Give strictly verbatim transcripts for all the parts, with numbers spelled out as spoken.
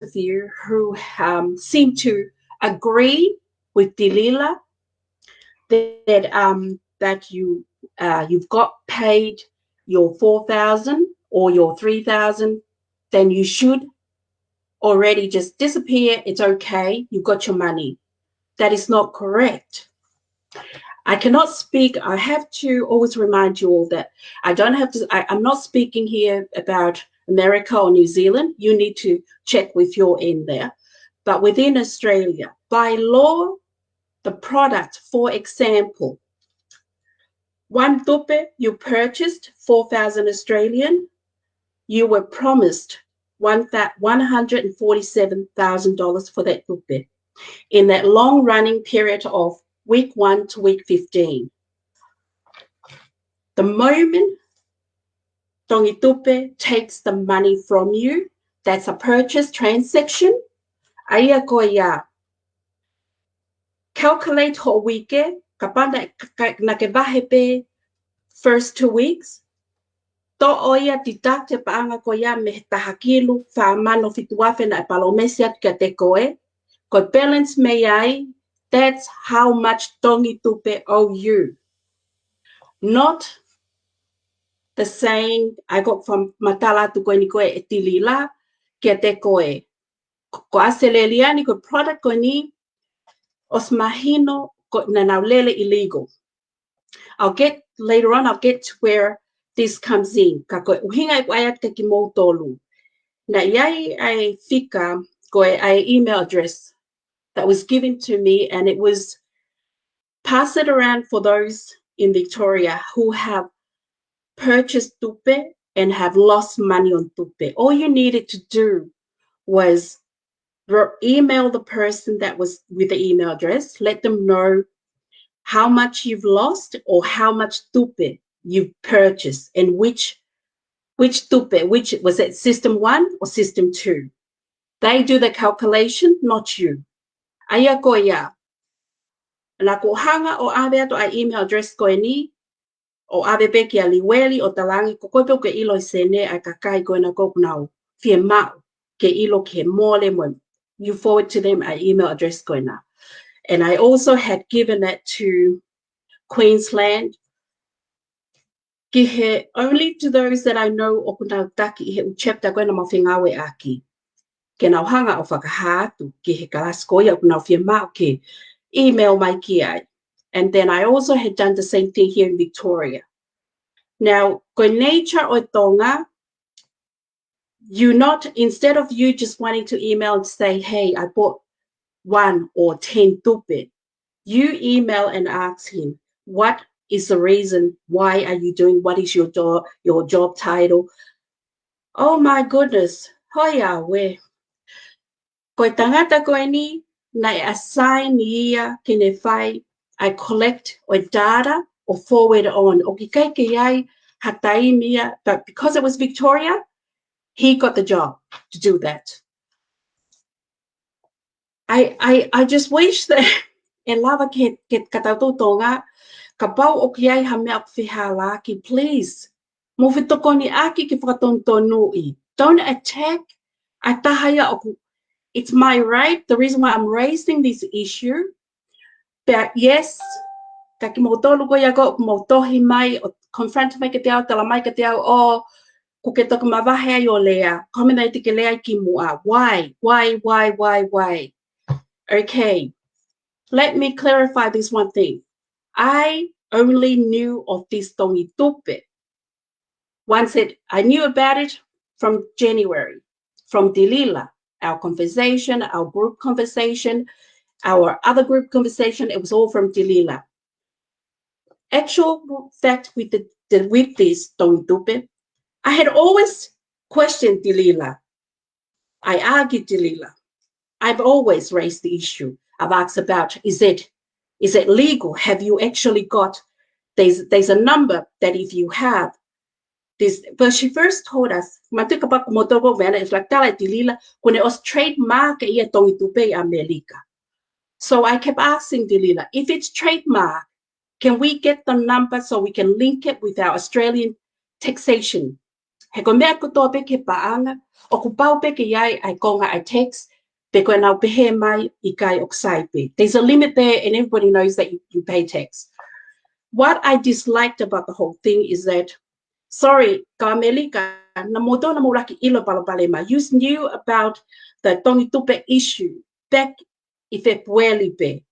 of you who um, seem to agree with Delila that um, that you uh, you've got paid your four thousand or your three thousand, then you should already just disappear. It's okay. You've got your money. That is not correct. I cannot speak. I have to always remind you all that I don't have to, I, I'm not speaking here about America or New Zealand. You need to check with your end there. But within Australia, by law, the product, for example, one tupe, you purchased four thousand Australian, you were promised one thou-, one hundred and forty-seven thousand dollars for that tupe in that long running period of week one to week fifteen. The moment Tongitupe takes the money from you, that's a purchase transaction, ʻa ia ko ia, calculate hoʻo uike, kapau naʻa ke vahe pē first two weeks, toʻo ia, deduct e paʻanga ko ia mei he taha kilu fā mano fitu afe naʻe palōmesi atu kiate koe, ko e balance mei ai, that's how much Tongitupe owe you. Not the saying I got from, matala atu ko eni ko ē ʻe Delila kiate koe. Ko ʻAositelēlia ni, ko e product ko eni, ʻosi mahino ko ē naʻa nau lele illegal. I'll get, later on, I'll get to where this comes in. Ka ko e ʻuhinga ʻeku ʻai atu kia kimoutolu, naʻe ʻi ai ʻa e fika, ko e, ʻa e email address that was given to me, and it was pass it around for those in Victoria who have purchased tupe and have lost money on tupe. All you needed to do was email the person that was with the email address, let them know how much you've lost or how much tupe you've purchased and which, which tupe, which, was it system one or system two? They do the calculation, not you. ʻA ia ko ia, naʻa ku hanga ʻo ʻave atu ʻa e email address ko eni, ʻo ʻave pē kia Liueli ʻo talaange ko koe pē ʻoku ke ʻilo e sēniti ʻa e kakai ko ena ʻoku nau fiemaʻu ke ʻilo ke mole mo, you forward to them ʻa e email address ko ena. And I also had given that to Queensland, ki he, only to those that I know ʻoku nau taki ʻi he ʻū chapter ko ena mau fengāueʻaki, ke nau hanga ʻo fakahā atu ki he kalasi ko ia ʻoku nau fiemaʻu ke email mai ki ai. And then I also had done the same thing here in Victoria. Now, ko e nature ʻo Tonga, you not, instead of you just wanting to email and say, "Hey, I bought one or ten tupe," you email and ask him, "What is the reason? Why are you doing? What is your job, your job title?" Oh my goodness. Hoi ā, wē. Ko e tangata ko eni, naʻe assign ia ke ne fai ʻa e collect ʻo e data ʻo forward on. ʻOku ʻikai ke ʻi ai ha taimi ia, but because it was Victoria, he got the job to do that. I, I, I just wish that ʻe lava ke, ke katautau Tonga, kapau ʻoku ʻi ai ha meʻa ʻoku fehālaaki, please, mou fetokoniʻaki ke fakatonutonu. Don't attack ʻa e taha ia ʻoku, it's my right, the reason why I'm raising this issue. But yes, ka kimoutolu ko ia ʻoku mou tohi mai ʻo confront mai kiate au, tala mai kiate au, ʻoku ke toki mavahe ai ʻo lea, comment ai te ke lea ai kimuʻa. Why? Why, why, why, why? Okay, let me clarify this one thing. I only knew of this Tongitupe. One said, I knew about it from January, from Delila, our conversation, our group conversation, our other group conversation, it was all from Delila. Actual fact with the, the, with this Tongitupe, I had always questioned Delila. I argued Delila. I've always raised the issue. I've asked about, is it, is it legal? Have you actually got, there's, there's a number that if you have this, but she first told us, manatu kapau ʻoku mou toki meʻa, it's like, tala ʻe Delila, kuo ne ʻosi trademark ʻe ia Tongitupe ʻi ʻAmelika. So I kept asking Delila, if it's trademark, can we get the number so we can link it with our Australian taxation? He ko e meʻa kotoa pē ki he paʻanga, ʻoku pau pē ke ʻi ai ʻa e konga ʻa e tax, pe ko ʻenau pehē mai ʻikai, ʻoku sai pē. There's a limit there and everybody knows that you, you pay tax. What I disliked about the whole thing is that, sorry, ka ʻAmelika, naʻa mou tō naʻa mou laki ʻilo palopalema. You knew about the Tongi Tupe issue back ʻi Fēpueli pē.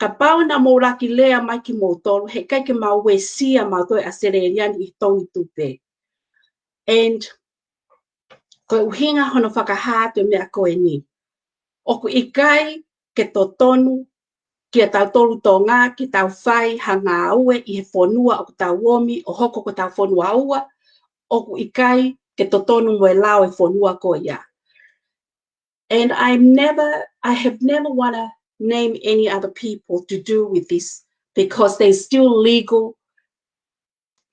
Kapau naʻa mou laki lea mai kimoutolu, heʻikai ke mau uesia mautolu ʻe ʻAositelēlia ni ʻi he Tongi Tupe. And ko e ʻuhinga hono fakahā atu e meʻa ko eni. ʻOku ʻikai ke totonu kia tautolu Tonga ke tau fai ha ngāue ʻi he fonua ʻoku tau omi ʻo hoko ko hotau fonua ua, ʻoku ʻikai ke totonu mo e lao e fonua ko ia. And I never, I have never wanna name any other people to do with this because there's still legal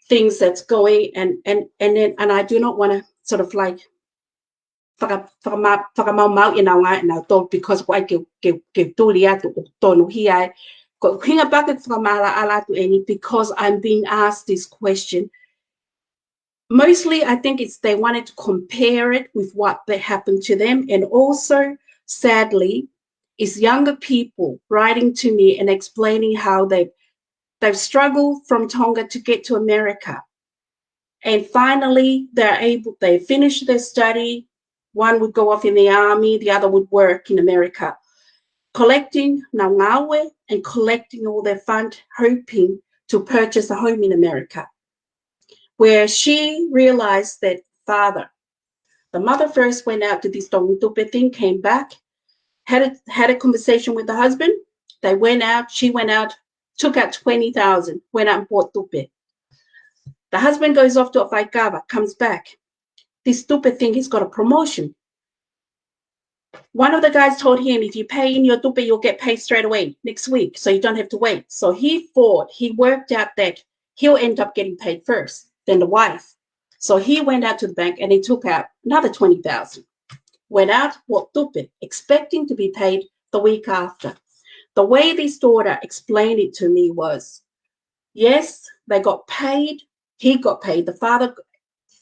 things that's going and, and, and then, and I do not wanna sort of like faka-, fakama-, fakamaumauʻi ʻenau ngāue ʻanautolu because ʻoku ʻikai ke, ke, ke tuli atu ʻoku tonuhia ai. Ko e ʻuhinga pē ke fakamaʻalaʻala atu eni because I'm being asked this question. Mostly, I think it's they wanted to compare it with what that happened to them. And also, sadly, is younger people writing to me and explaining how they, they've struggled from Tonga to get to America. And finally, they're able, they finish their study. One would go off in the army, the other would work in America, collecting ʻenau ngāue and collecting all their fund, hoping to purchase a home in America. Where she realized that father, the mother first went out to this Tongi Tupe thing, came back, had a, had a conversation with the husband. They went out, she went out, took out twenty thousand, went out and bought tupe. The husband goes off to ʻAfaikava, comes back. This tupe thing, he's got a promotion. One of the guys told him, "If you pay in your tupe, you'll get paid straight away next week, so you don't have to wait." So he fought, he worked out that he'll end up getting paid first, then the wife. So he went out to the bank and he took out another twenty thousand. Went out, bought tupe, expecting to be paid the week after. The way this daughter explained it to me was, yes, they got paid, he got paid, the father,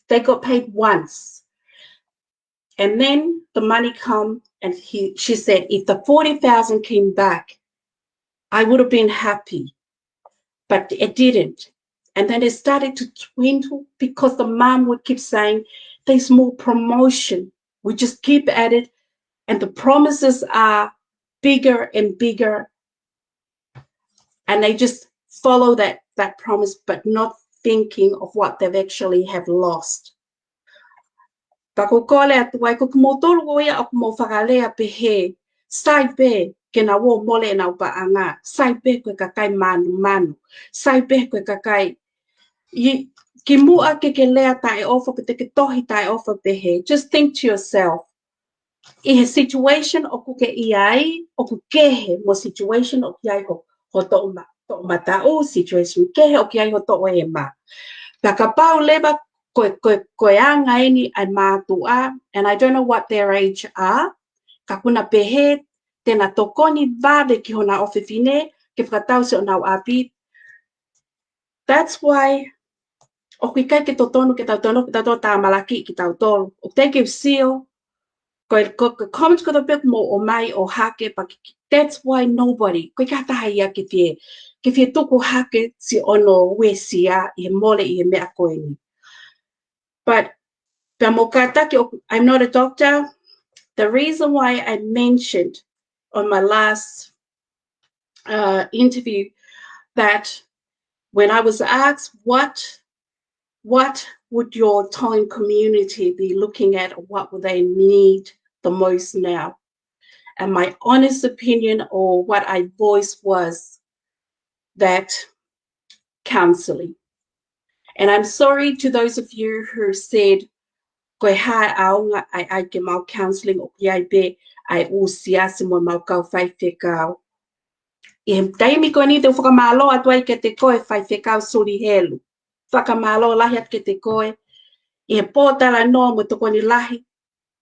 they got paid once. And then the money come, and he, she said, "If the forty thousand came back, I would have been happy." But it didn't. And then it started to dwindle because the mom would keep saying, "There's more promotion. We just keep at it." And the promises are bigger and bigger. And they just follow that, that promise, but not thinking of what they've actually have lost. Pea ʻoku ou kole atu ai, ko kimoutolu ko ia ʻoku mou fakalea pehē, sai pē ke nau ō ʻo mole ʻenau paʻanga, sai pē ko e kakai manumanu, sai pē ko e kakai, ʻi, kimuʻa ke ke lea taʻeʻofa, pe te ke tohi taʻeʻofa pehē, just think to yourself, ʻi he situation ʻoku ke ʻi ai, ʻoku kehe mo e situation ʻoku ʻi ai ho, ho toʻoma-, toʻomataʻu, situation kehe ʻoku ʻi ai ho toʻoema. Pea kapau leva ko e, ko e, ko e anga eni ʻa e mātuʻa, and I don't know what their age are, ka ʻoku na pehē te na tokoni vave ki hona ʻofefine ke fakatau siʻonau ʻapi. That's why ʻoku ʻikai ke totonu ke tau tonu, ke tau tonu tāmalaki kitautolu. ʻOku teʻeki ke u sio, ko e, ko e, ko e comments kotoa pē ʻoku mou ʻomai ʻo hake, but that's why nobody, ʻoku ʻikai ha taha ia ke fie, ke fie tuku hake siʻono uesia ʻi he mole ʻi he meʻa ko eni. But pea mou kātaki ʻoku, I'm not a doctor. The reason why I mentioned on my last, uh, interview that when I was asked, "What, what would your Tongan community be looking at, or what would they need the most now?" And my honest opinion, or what I voiced, was that counseling. And I'm sorry to those of you who said, "Ko e hā e ʻaonga ʻa e ʻai ke mau counseling, ʻoku ʻi ai pē ʻa e ʻū siasi mo ʻemau kau faifekau." ʻI he taimi ko eni te u fakamālō atu ai kiate koe Faifekau Suli Helu. Fakamālō lahi atu kiate koe ʻi he pōtalanoa mo e tokoni lahi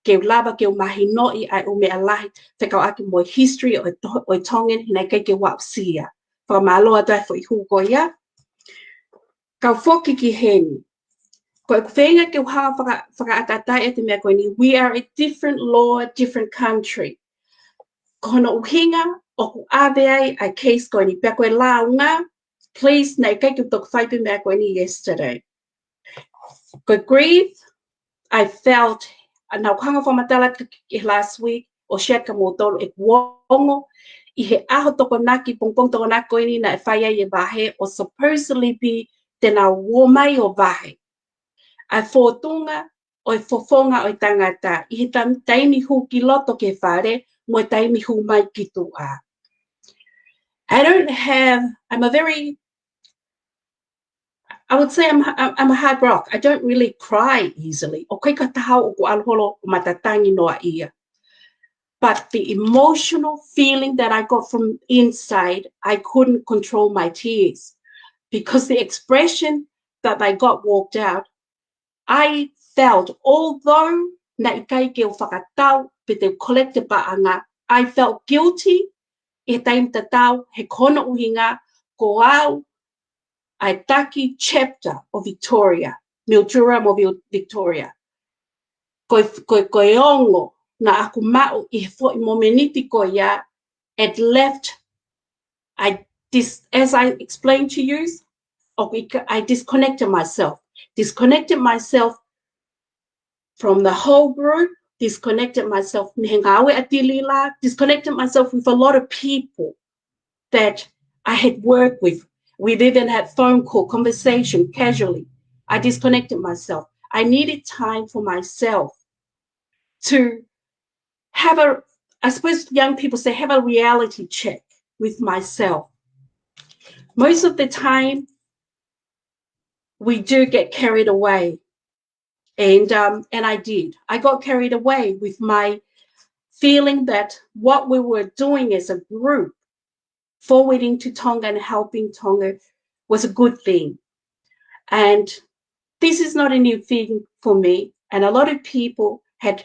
ke u lava ke u mahinoʻi ʻa e ʻū meʻa lahi fekauʻaki mo e history ʻo e To-, ʻo e Tongan, he naʻe ʻikai ke u aʻusia. Fakamālō atu ai foʻi hū ko ia. Kau foki ki heni. Ko e feinga ke u hanga faka, fakaʻataʻatā e te meʻa ko eni, we are a different law, different country. Ko hono ʻuhinga ʻoku ʻave ai ʻa e case ko eni, pea ko e lāunga, please, naʻe ʻikai ke u toki fai pē meʻa ko eni yesterday. Ko e grief, I felt, naʻa ku hanga fakamatala ki, ki last week, ʻo share kia moutolu ʻeku ongo, ʻi he ʻaho Tokonaki, pongipongi Tokonaki ko eni naʻe fai ai e vahe, ʻo supposedly be te nau ō mai ʻo vahe. ʻA e fōtunga ʻo e fofonga ʻo e tangata, ʻi he tam, taimi hū ki loto ki he fale, mo e taimi hū mai ki tuʻa. I don't have, I'm a very, I would say I'm, I'm, I'm a hard rock. I don't really cry easily. ʻOku ʻikai ko ha taha ʻoku ʻalu holo ʻo matatangi noa ia. But the emotional feeling that I got from inside, I couldn't control my tears because the expression that they got walked out, I felt, although naʻe ʻikai ke u fakatau pe te u collect e paʻanga, I felt guilty ʻi he taimi tatau he ko hono ʻuhinga ko au ʻa e taki chapter ʻo Victoria, Mildura mo Vil, Victoria. Ko e, ko e, ko e ongo naʻa ku maʻu ʻi he foʻi momeniti ko ia, it left, I dis, as I explained to you, ʻoku ʻikai, I disconnected myself. Disconnected myself from the whole group, disconnected myself mei he ngāue ʻa Tilila, disconnected myself with a lot of people that I had worked with. We've even had phone call conversation casually. I disconnected myself. I needed time for myself to have a, I suppose young people say, have a reality check with myself. Most of the time, we do get carried away. And, um, and I did. I got carried away with my feeling that what we were doing as a group, forwarding to Tonga and helping Tonga, was a good thing. And this is not a new thing for me. And a lot of people had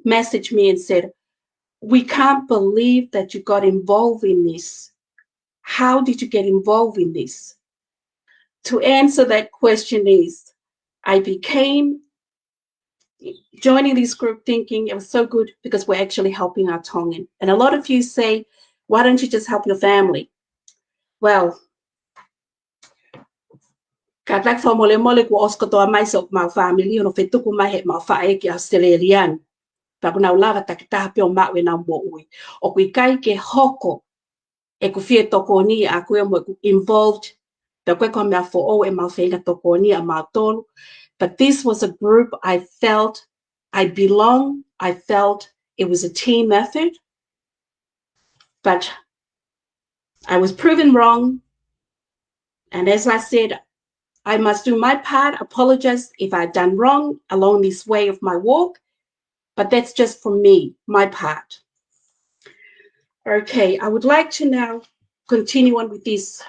messaged me and said, "We can't believe that you got involved in this. How did you get involved in this?" To answer that question is, I became joining this group thinking it was so good because we're actually helping our Tongan. And a lot of you say, "Why don't you just help your family?" Well, kātaki fakamolemole kuo ʻosi kotoa mai siʻomau fāmili ʻo nau fetuku mai heʻemau faʻē ki ʻAositelēlia ni. Pea kuo nau lava takitaha pē ʻo maʻu ʻenau moʻui. ʻOku ʻikai ke hoko ʻeku fie tokoni ʻaʻaku ia mo ʻeku involved, pea ko e ko e meʻa foʻou ʻemau feinga tokoni ʻamautolu. But this was a group I felt I belong. I felt it was a team effort. But I was proven wrong. And as I said, I must do my part, apologize if I've done wrong along this way of my walk. But that's just for me, my part. Okay, I would like to now continue on with this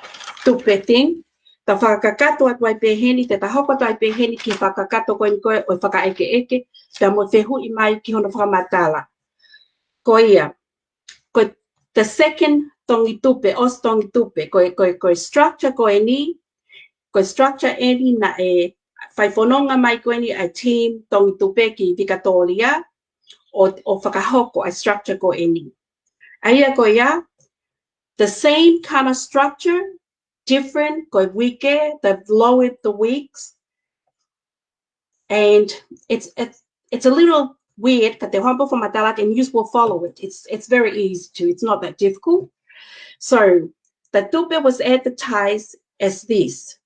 tupe thing. Tau fakakakato atu ai pē heni, te tau hoko atu ai pē heni ki he fakakakato ko eni ko e ʻo e fakaʻekeʻeke, pea mo e fehuʻi mai ki hono fakamatala. Ko ia, ko e the second tongi tupe, ʻosi tongi tupe, ko e, ko e, ko e structure ko eni, ko e structure eni naʻe fai fononga mai ko eni ʻa e team tongi tupe ki Vikatolia ʻo, ʻo fakahoko ʻa e structure ko eni. ʻA ia ko ia, the same kind of structure, different, ko e uike, they've lowered the weeks. And it's, it's, it's a little weird, ka te u hanga pē ʻo fakamatala, and you will follow it. It's, it's very easy to, it's not that difficult. So the tupe was advertised as this,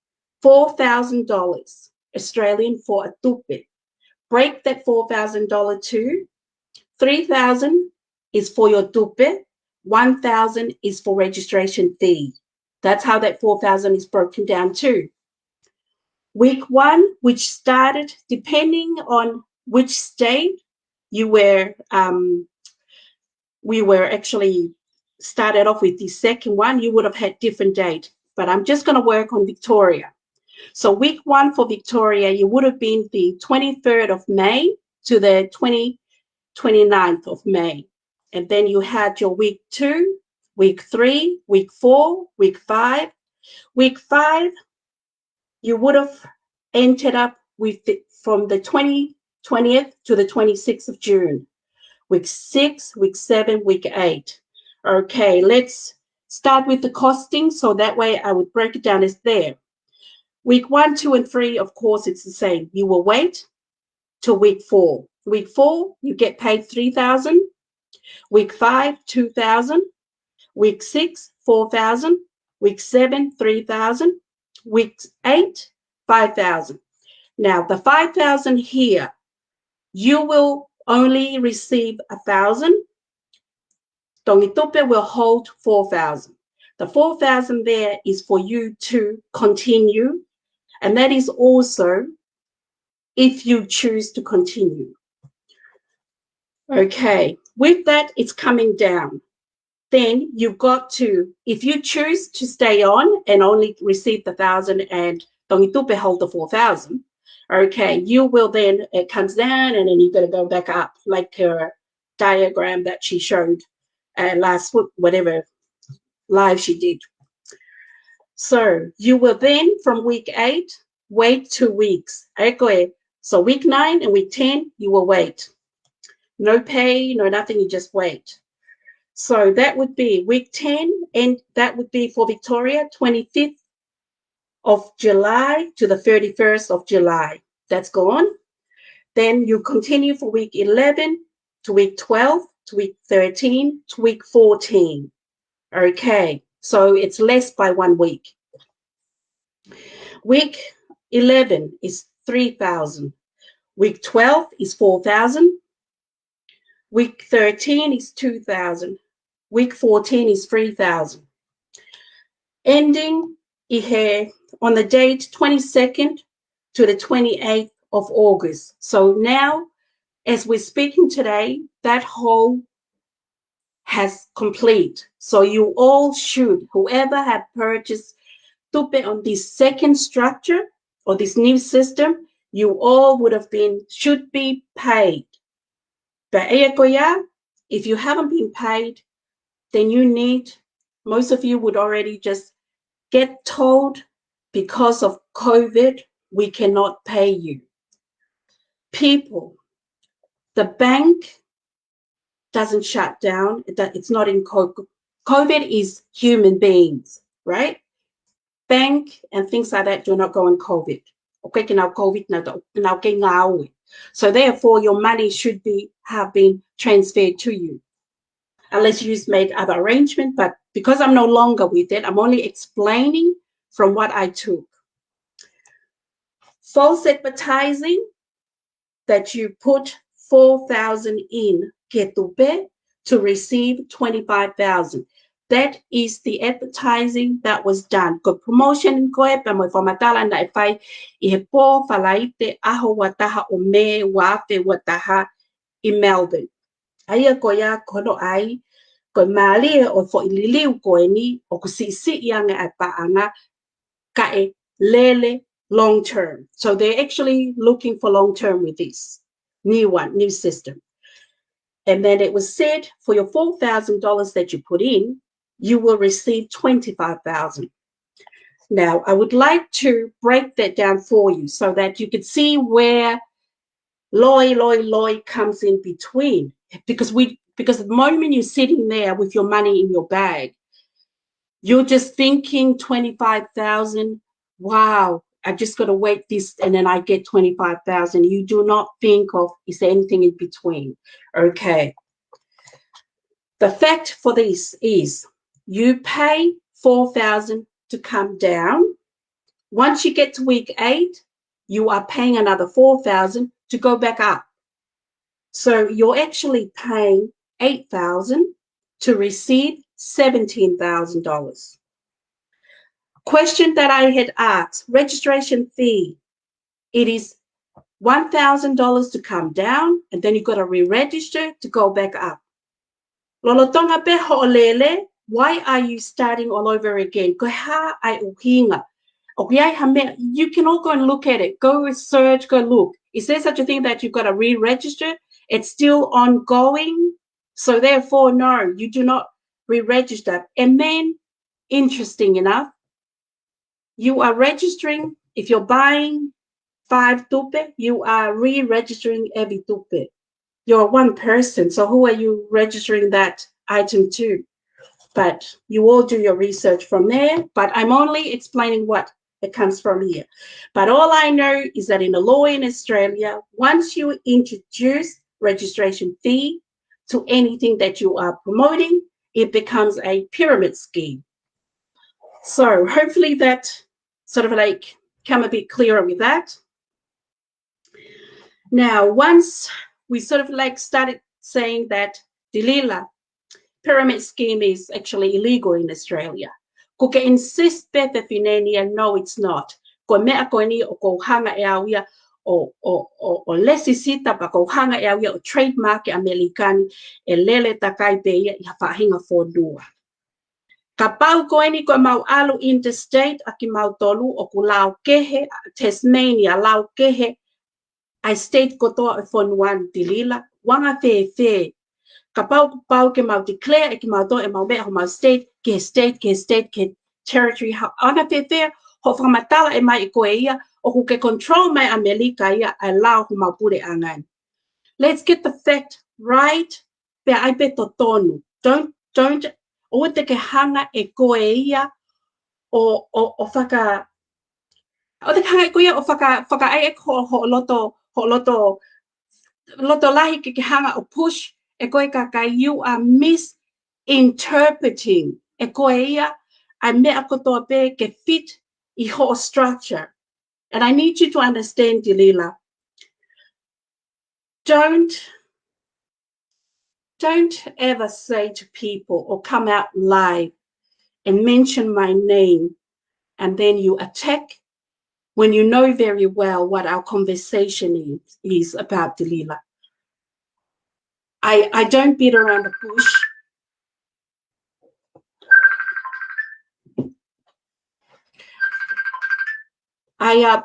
four thousand dollars Australian for a tupe. Break that four thousand dollar to three thousand is for your tupe, one thousand is for registration fee. That's how that four thousand is broken down to. Week one, which started depending on which state you were, um, we were actually started off with the second one, you would have had different date. But I'm just gonna work on Victoria. So week one for Victoria, you would have been the twenty-third of May to the twenty, twenty-ninth of May. And then you had your week two, week three, week four, week five. Week five, you would have ended up with the from the twenty, twentieth to the twenty-sixth of June. Week six, week seven, week eight. Okay, let's start with the costing, so that way I would break it down as there. Week one, two, and three, of course, it's the same. You will wait till week four. Week four, you get paid three thousand. Week five, two thousand. Week six, four thousand. Week seven, three thousand. Week eight, five thousand. Now, the five thousand here, you will only receive a thousand. Tongitupe will hold four thousand. The four thousand there is for you to continue, and that is also if you choose to continue. Okay, with that, it's coming down. Then you've got to, if you choose to stay on and only receive the thousand and Tongitupe hold the four thousand, okay, you will then, it comes down and then you've got to go back up, like her diagram that she showed uh, last week, whatever live she did. So you will then, from week eight, wait two weeks. ʻA ia ko e, so week nine and week ten, you will wait. No pay, no nothing, you just wait. So that would be week ten, and that would be for Victoria, twenty-fifth of July to the thirty-first of July. That's gone. Then you continue for week eleven to week twelve to week thirteen to week fourteen. Okay, so it's less by one week. Week eleven is three thousand. Week twelve is four thousand. Week thirteen is two thousand. Week fourteen is three thousand. Ending ʻi he, on the date twenty-second to the twenty-eighth of August. So now, as we're speaking today, that whole has complete. So you all should, whoever have purchased tupe on this second structure or this new system, you all would have been, should be paid. But ʻa ia ko ia, if you haven't been paid, then you need, most of you would already just get told, because of COVID, we cannot pay you. People, the bank doesn't shut down. It do-, it's not in co-, COVID is human beings, right? Bank and things like that do not go on COVID. ʻOku ʻikai ke nau COVID, nau ta-, nau kei ngāue. So therefore, your money should be, have been transferred to you, unless you just made other arrangement. But because I'm no longer with it, I'm only explaining from what I took. False advertising, that you put four thousand in ke tupe to receive twenty-five thousand. That is the advertising that was done. Ko e promotion ko ē pea mo e fakamatala naʻe fai ʻi he pō Falaite ʻaho ua taha ʻo Mē ua afe ua taha ʻi Melbourne. ʻA ia ko ia ko hono ʻai, ko e mālie ʻo e foʻi liliu ko eni, ʻoku siʻisiʻi ange ʻa e paʻanga, kae lele long term. So they're actually looking for long term with this new one, new system. And then it was said, for your four thousand dollars that you put in, you will receive twenty-five thousand. Now, I would like to break that down for you so that you can see where loi, loi, loi comes in between. Because we, because the moment you're sitting there with your money in your bag, you're just thinking twenty-five thousand, wow, I just gotta wait this and then I get twenty-five thousand. You do not think of, is there anything in between? Okay. The fact for this is you pay four thousand to come down. Once you get to week eight, you are paying another four thousand to go back up. So you're actually paying eight thousand to receive seventeen thousand dollars. Question that I had asked, registration fee, it is one thousand dollars to come down, and then you've got to re-register to go back up. Lolotonga pē hoʻo lele, why are you starting all over again? Ko e hā ʻa e ʻuhinga? ʻOku ʻi ai ha meʻa, you can all go and look at it. Go research, go look. Is there such a thing that you've got to re-register? It's still ongoing. So therefore, no, you do not re-register. And then, interesting enough, you are registering, if you're buying five tupe, you are re-registering every tupe. You're one person, so who are you registering that item to? But you all do your research from there, but I'm only explaining what it comes from here. But all I know is that in the law in Australia, once you introduce registration fee to anything that you are promoting, it becomes a pyramid scheme. So hopefully that sort of like come a bit clearer with that. Now, once we sort of like started saying that, Delila, pyramid scheme is actually illegal in Australia. Ko ke insist pē te fine ni ia, no, it's not. Ko e meʻa ko eni ʻoku ou hanga ʻe au ia ʻo, ʻo, ʻo, ʻo lēsisita pea ʻoku ou hanga ʻe au ia ʻo trademark ʻi ʻAmelika ni, ʻe lele takai pē ia ʻi ha faʻahinga fonua. Kapau ko eni ko e mau ʻalu interstate ʻa kimautolu, ʻoku lao kehe, Tasmania lao kehe ʻa e state kotoa ʻo e fonua ni, Delila, ʻoku anga fēfē? Kapau, kapau ke mau declare ʻe kimautolu ʻemau meʻa homau state ki he state, ki he state, ki he territory, ʻoku anga fēfē hoʻo fakamatala ʻe mai ʻe koe ia ʻoku ke control mai ʻAmelika ia ʻa e lao homau puleʻanga ni? Let's get the fact right, pea ʻai pē totonu. Don't, don't, ʻoua te ke hanga ʻe koe ia ʻo, ʻo, ʻo faka, ʻoua te ke hanga ʻe koe ia ʻo faka, fakaʻai ʻe ho, hoʻo loto, hoʻo loto, loto lahi ke ke hanga ʻo push ʻe koe kakai, you are misinterpreting ʻe koe ia ʻa e meʻa kotoa pē ke fit ʻi hoʻo structure. And I need you to understand, Delila, don't, don't ever say to people or come out live and mention my name and then you attack when you know very well what our conversation is, is about, Delila. I, I don't beat around the bush. I, uh,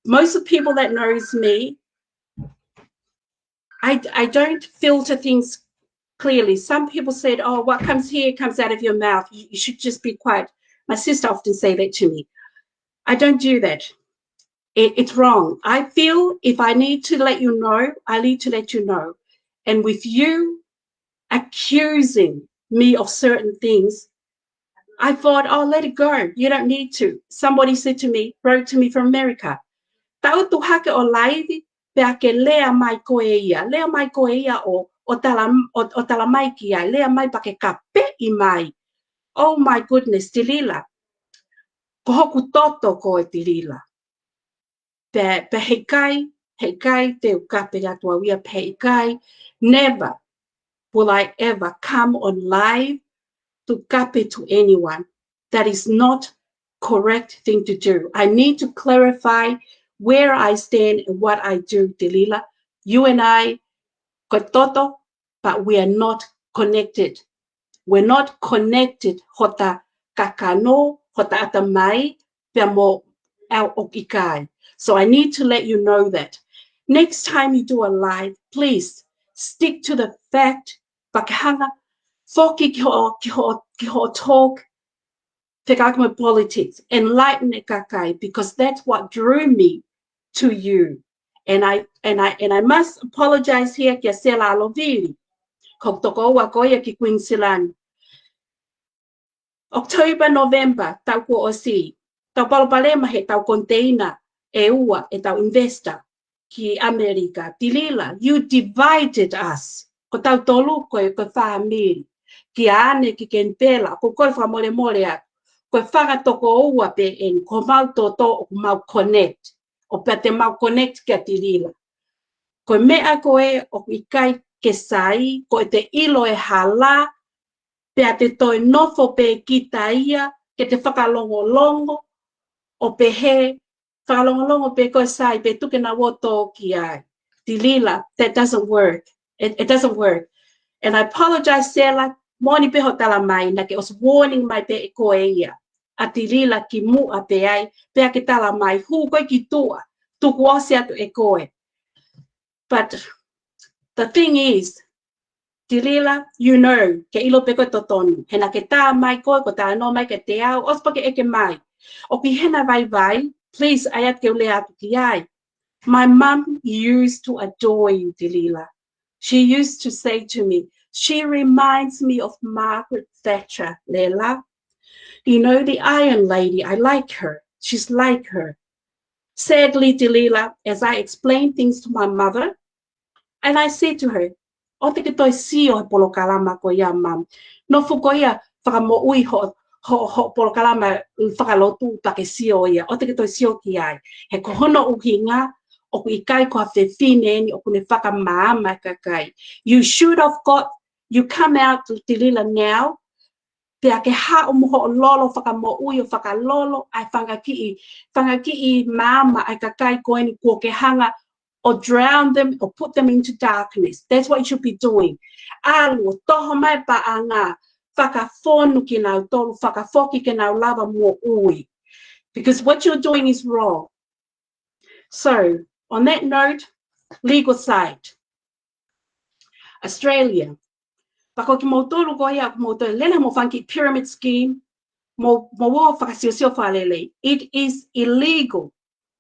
most of the people that knows me, I, I don't filter things clearly. Some people said, "Oh, what comes here comes out of your mouth. You, you should just be quiet." My sister often say that to me. I don't do that. It, it's wrong. I feel if I need to let you know, I need to let you know. And with you accusing me of certain things, I thought, "Oh, let it go. You don't need to." Somebody said to me, wrote to me from America, "Tau tuʻu hake ʻo laivi, pea ke lea mai koe ia. Lea mai koe ia ʻo, ʻo tala, ʻo, ʻo tala mai ki ai. Lea mai pea ke kapeʻi mai." Oh my goodness, Delila. Ko hoku toto koe, Delila. Pea, pea heʻikai, heʻikai te u kape atu au ia, pea heʻikai, never will I ever come on live to kape to anyone. That is not correct thing to do. I need to clarify where I stand and what I do, Delila. You and I, ko e toto, but we are not connected. We're not connected hota kakano, hota ʻatamai, pea mo au ʻoku ʻikai. So I need to let you know that. Next time you do a live, please stick to the fact, pea ke hanga foki ki hoʻo, ki hoʻo, ki hoʻo talk, fekauʻaki mo e politics, enlighten e kakai, because that's what drew me to you. And I, and I, and I must apologize here kia Sela Alovili. Ko e tokoua ko ia ki Queensland. October, November, taʻu kuo ʻosi, tau palopalema he tau container ʻe ua ʻetau investor ki ʻAmelika. Delila, you divided us. Ko tautolu ko e, ko e fāmili. Kia Ane, ki Kenipela, ʻoku ou kole fakamolemole atu. Ko e fanga tokoua pē eni, ko homau toto ʻoku mau connect. ʻO pea te mau connect kia Delila. Ko e meʻa ko ē ʻoku ʻikai ke sai, ko ʻete ʻilo e hala, pea te toe nofo pē kita ia ke te fakalongolongo, ʻo pehē, fakalongolongo pē koe sai pē tuku ke na ō ʻo tō ki ai. Delila, that doesn't work. It, it doesn't work. And I apologize, Sela, moʻoni pē hoʻo tala mai, naʻa ke ʻosi warning mai pē ʻe koe ia ʻa Delila kimuʻa pē ai, pea ke tala mai, hū koe ki tuʻa, tuku ʻosi atu ʻe koe. But the thing is, Delila, you know, ke ʻilo pē ko e totonu. He naʻa ke tā mai koe, ko e talanoa mai kiate au, ʻosi pē ke ʻeke mai. ʻOku ʻi hena vaivai, please, ʻai atu ke u lea atu ki ai. My mum used to adore you, Delila. She used to say to me, "She reminds me of Margaret Thatcher, Lela. You know, the Iron Lady, I like her. She's like her." Sadly, Delila, as I explained things to my mother, and I said to her, "ʻOua te ke toe sio he polokalama ko ia, Mum. Nofo ko ia fakamoʻui hoʻo, hoʻo, hoʻo polokalama fakalotu pea ke sio ia. ʻOua te ke toe sio ki ai. He ko hono ʻuhinga, ʻoku ʻikai ko ha fefine eni ʻoku ne fakamaama e kakai. You should have got, you come out, Delila, now, pea ke haʻu mo hoʻo lolo fakamoʻui ʻo fakalolo ʻa e fanga kiʻi, fanga kiʻi maama ʻa e kakai ko eni kuo ke hanga ʻo drown them or put them into darkness. That's what you should be doing." ʻAlu ʻo toho mai paʻanga, fakafonu kinautolu, fakafoki ke nau lava moʻui. Because what you're doing is wrong. So, on that note, legal side. Australia. Pea ko kimoutolu ko ia, kimoutolu lele mo fanga kiʻi pyramid scheme, mo, mo ō fakasiosio fakalelei. It is illegal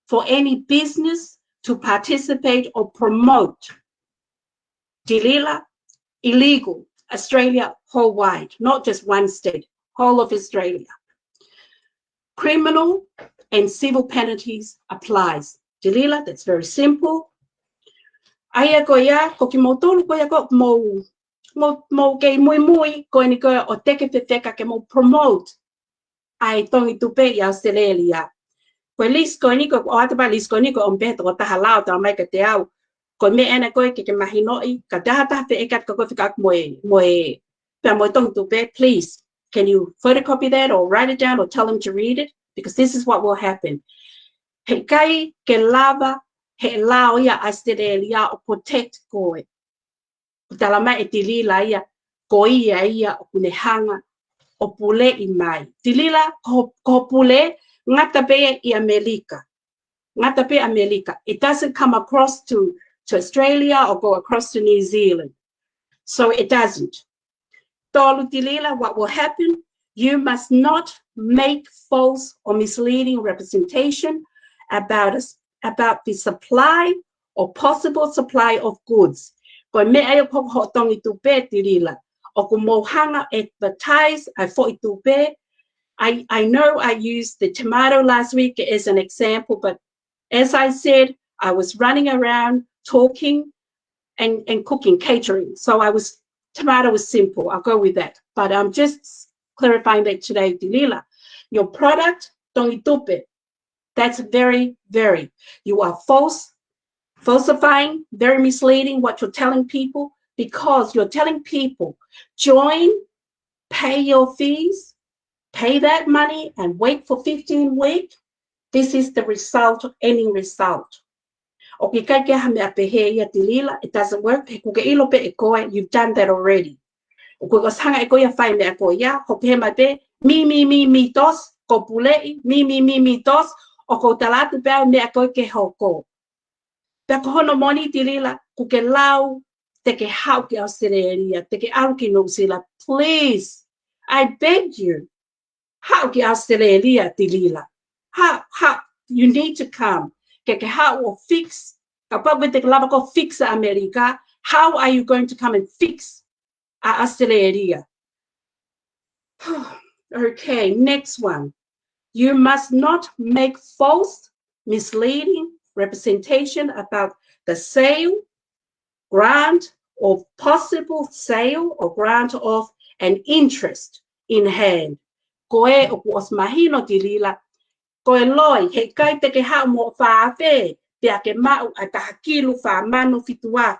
for any business to participate or promote. Delila, illegal. Australia whole wide, not just one state, whole of Australia. Criminal and civil penalties applies. Delila, that's very simple. ʻA ia ko ia, ko kimoutolu ko ia ko mou, mou, mou kei muimui ko eni ko ē ʻo teke fefeka ke mou promote ʻa e Tongi Tupe ʻi Australia. Ko e list ko eni ko, ʻoatu pē list ko eni ko ʻomi pē he tokotaha lao, talamai kiate au, ko e meʻa ena ko ē ke ke mahinoʻi, ka taha taha feʻekata ka ko e fika mo e, mo e, pea mo e Tongi Tupe, please, can you photocopy that or write it down or tell them to read it? Because this is what will happen. He ʻikai ke lava he lao ia ʻa Australia ʻo protect koe. ʻOku talamai ʻe Delila ia, ko ia ia ʻoku ne hanga ʻo puleʻi mai. Delila, ko, ko pule, ngata pē ʻi ʻAmelika. Ngata pē ʻAmelika. It doesn't come across to, to Australia or go across to New Zealand. So it doesn't. Tolu, Delila, what will happen? You must not make false or misleading representation about us, about the supply or possible supply of goods. Ko e meʻa ia ko hoʻo Tongi Tupe, Delila. ʻOku mou hanga advertise ʻa e foʻi tupe. I, I know I used the tomato last week as an example, but as I said, I was running around talking and, and cooking, catering. So I was, tomato was simple. I'll go with that. But I'm just clarifying that today, Delila. Your product, Tongi Tupe, that's very, very, you are false, falsifying, very misleading what you're telling people, because you're telling people, join, pay your fees, pay that money and wait for fifteen weeks. This is the result, ending result. ʻOku ʻikai ke ʻi ai ha meʻa pehē ia, Delila, it doesn't work. He ʻoku ke ʻilo pē ʻe koe, you've done that already. ʻOku ke ʻosi hanga ʻe koe ia ʻo fai e meʻa ko ia, ʻo pehē mai pē, me, me, me, me, tos, ko puleʻi, me, me, me, me, tos, ʻoku ou tala atu pē au e meʻa ko ē ke hoko. Pea ko hono moʻoni, Delila, ʻoku ke lau, te ke haʻu ki Australia, te ke ʻalu ki New Zealand, please, I beg you, haʻu ki Australia, Delila. Ha, ha, you need to come. Ke ke haʻu ʻo fix. Kapau ʻoku ke lava ʻo fix ʻAmelika, how are you going to come and fix ʻa Australia? Okay, next one. You must not make false, misleading representation about the sale, grant, or possible sale or grant of an interest in hand. Ko ē ʻoku ʻosi mahino, Delila, ko e loi, he ʻikai te ke haʻu mo e fā afe, pea ke maʻu ʻa e taha kilu fā mano fitu afe.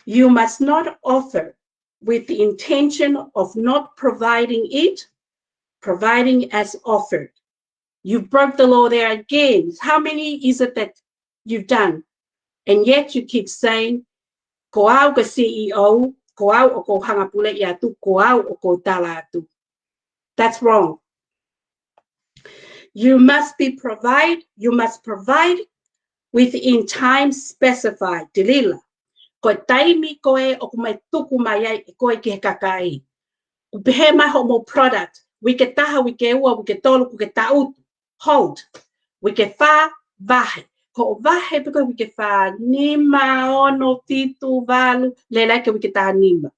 You must not offer with the intention of not providing it, providing as offered. You broke the law there again. How many is it that you've done? And yet you keep saying, ko au ko e C E O, ko au ʻoku ou hanga puleʻi atu, ko au ʻoku ou tala atu. That's wrong. You must be provide, you must provide within time specified, Delila. Ko e taimi ko ē ʻoku mou tuku mai ai ʻe koe ki he kakai. ʻOku pehē mai hoʻomou product, uike taha, uike ua, uike tolu, ʻoku ke taʻutu. Hold. Uike fā, vahe. Ko hoʻo vahe pē ko e uike fā, nima, ono, fitu, valu, lele ki he uike taha nima.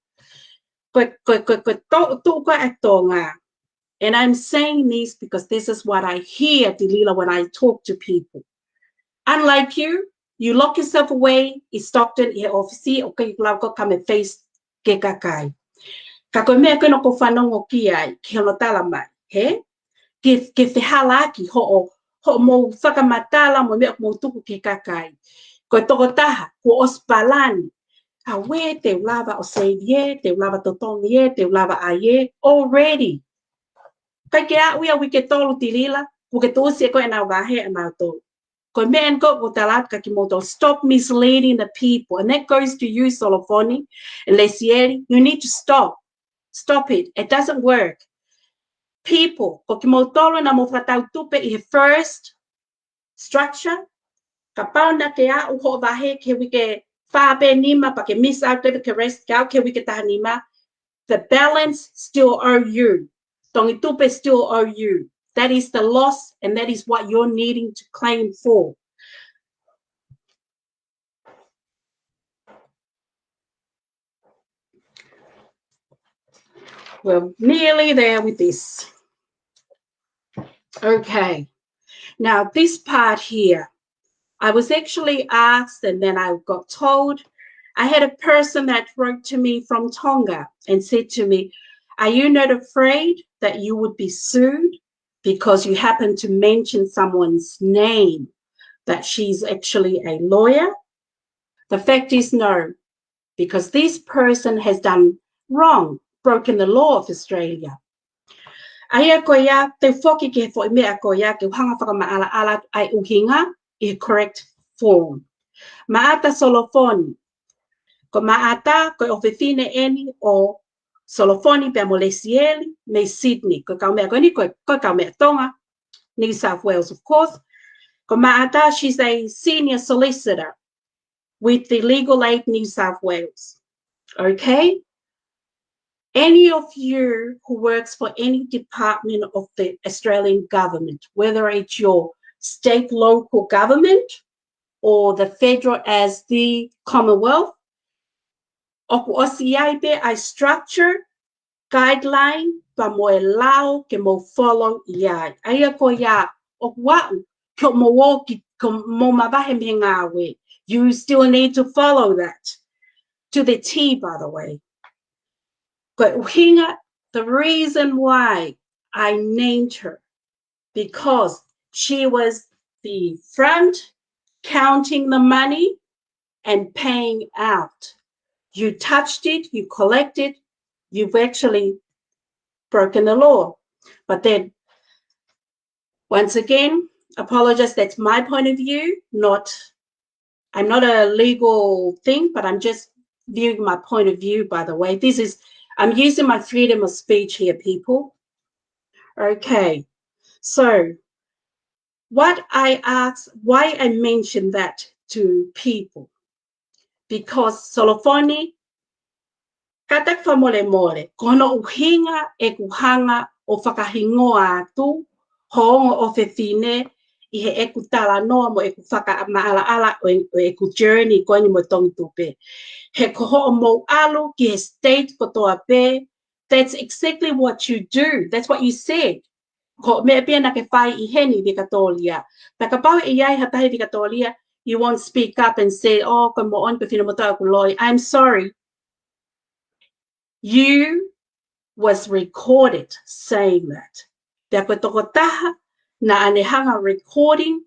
Ko e, ko e, ko e, ko e tō, tō ko ē ʻa Tonga. And I'm saying this because this is what I hear, Tilila, when I talk to people. Unlike you, you lock yourself away ʻi Stockton, ʻi he ʻōfisi, ʻoku ʻikai ke lava ke ʻo come face ki he kakai. Ka ko e meʻa ko ē naʻa ku fanongo ki ai, ki hono tala mai, hē? Ke, ke fehālaaki hoʻo, hoʻomou fakamatala mo e meʻa ʻoku mou tuku ki he kakai. Ko e tokotaha, kuo ʻosi palani. Auē, te u lava ʻo save ē, te u lava totongi ē, te u lava ʻai ē, already. ʻIkai ke aʻu ia uike tolu, Tilila, kuo ke tuʻusi ʻe koe ʻenau vahe ʻanautolu. Ko e meʻa eni ʻoku ou tala atu kia kimoutolu, stop misleading the people. And that goes to you, Solofoni and Lesieli. You need to stop. Stop it. It doesn't work. People, ko kimoutolu naʻa mou fakatau tupe ʻi he first structure, kapau naʻa ke aʻu hoʻo vahe ki he uike fā pe nima, pea ke miss out, ke rest, ke aʻu ki he uike taha nima, the balance still owe you. Tongi tupe still owe you. That is the loss, and that is what you're needing to claim for. We're nearly there with this. Okay. Now, this part here, I was actually asked, and then I got told, I had a person that wrote to me from Tonga and said to me, "Are you not afraid that you would be sued because you happen to mention someone's name, that she's actually a lawyer?" The fact is, no, because this person has done wrong, broken the law of Australia. ʻA ia ko ia, te u foki ki he foʻi meʻa ko ia, ke u hanga fakamaʻalaʻala ʻa e ʻuhinga ʻi he correct form. Maʻata Solofoni. Ko Maʻata, ko e ʻofefine eni ʻo Solofoni pea mo Lesieli, mei Sydney. Ko e kaumeʻa ko eni, ko e, ko e kaumeʻa Tonga, New South Wales, of course. Ko Maʻata, she's a senior solicitor with the Legal Aid New South Wales. Okay? Any of you who works for any department of the Australian government, whether it's your state local government or the federal as the Commonwealth, ʻoku ʻosi ʻi ai pē ʻa e structure, guideline, pea mo e lao ke mou follow ʻi ai. ʻA ia ko ia, ʻoku aʻu ke mou ō ki, ke mou mavahe mei he ngāue. You still need to follow that to the T, by the way. Ko e ʻuhinga, the reason why I named her, because she was the front counting the money and paying out. You touched it, you collected, you've actually broken the law. But then, once again, apologize, that's my point of view, not, I'm not a legal thing, but I'm just viewing my point of view, by the way. This is, I'm using my freedom of speech here, people. Okay, so what I ask, why I mention that to people, because Solofoni, kātaki fakamolemole, ko hono ʻuhinga ʻeku hanga ʻo fakahingoa atu ho ongo ʻofefine ʻi heʻeku talanoa mo ʻeku fakamaʻalaʻala ʻo e, ʻo ʻeku journey ko eni mo Tongi Tupe. He ko hoʻomou ʻalu ki he state kotoa pē, that's exactly what you do. That's what you said. Ko e meʻa pē ia naʻa ke fai ʻi heni, Vikatolia. Pea kapau ʻe ʻi ai ha taha, Vikatolia, you won't speak up and say, "Oh, ko e moʻoni, ko e finemotuʻa ʻoku loi." I'm sorry. You was recorded saying that. Pea ko e tokotaha naʻa ne hanga recording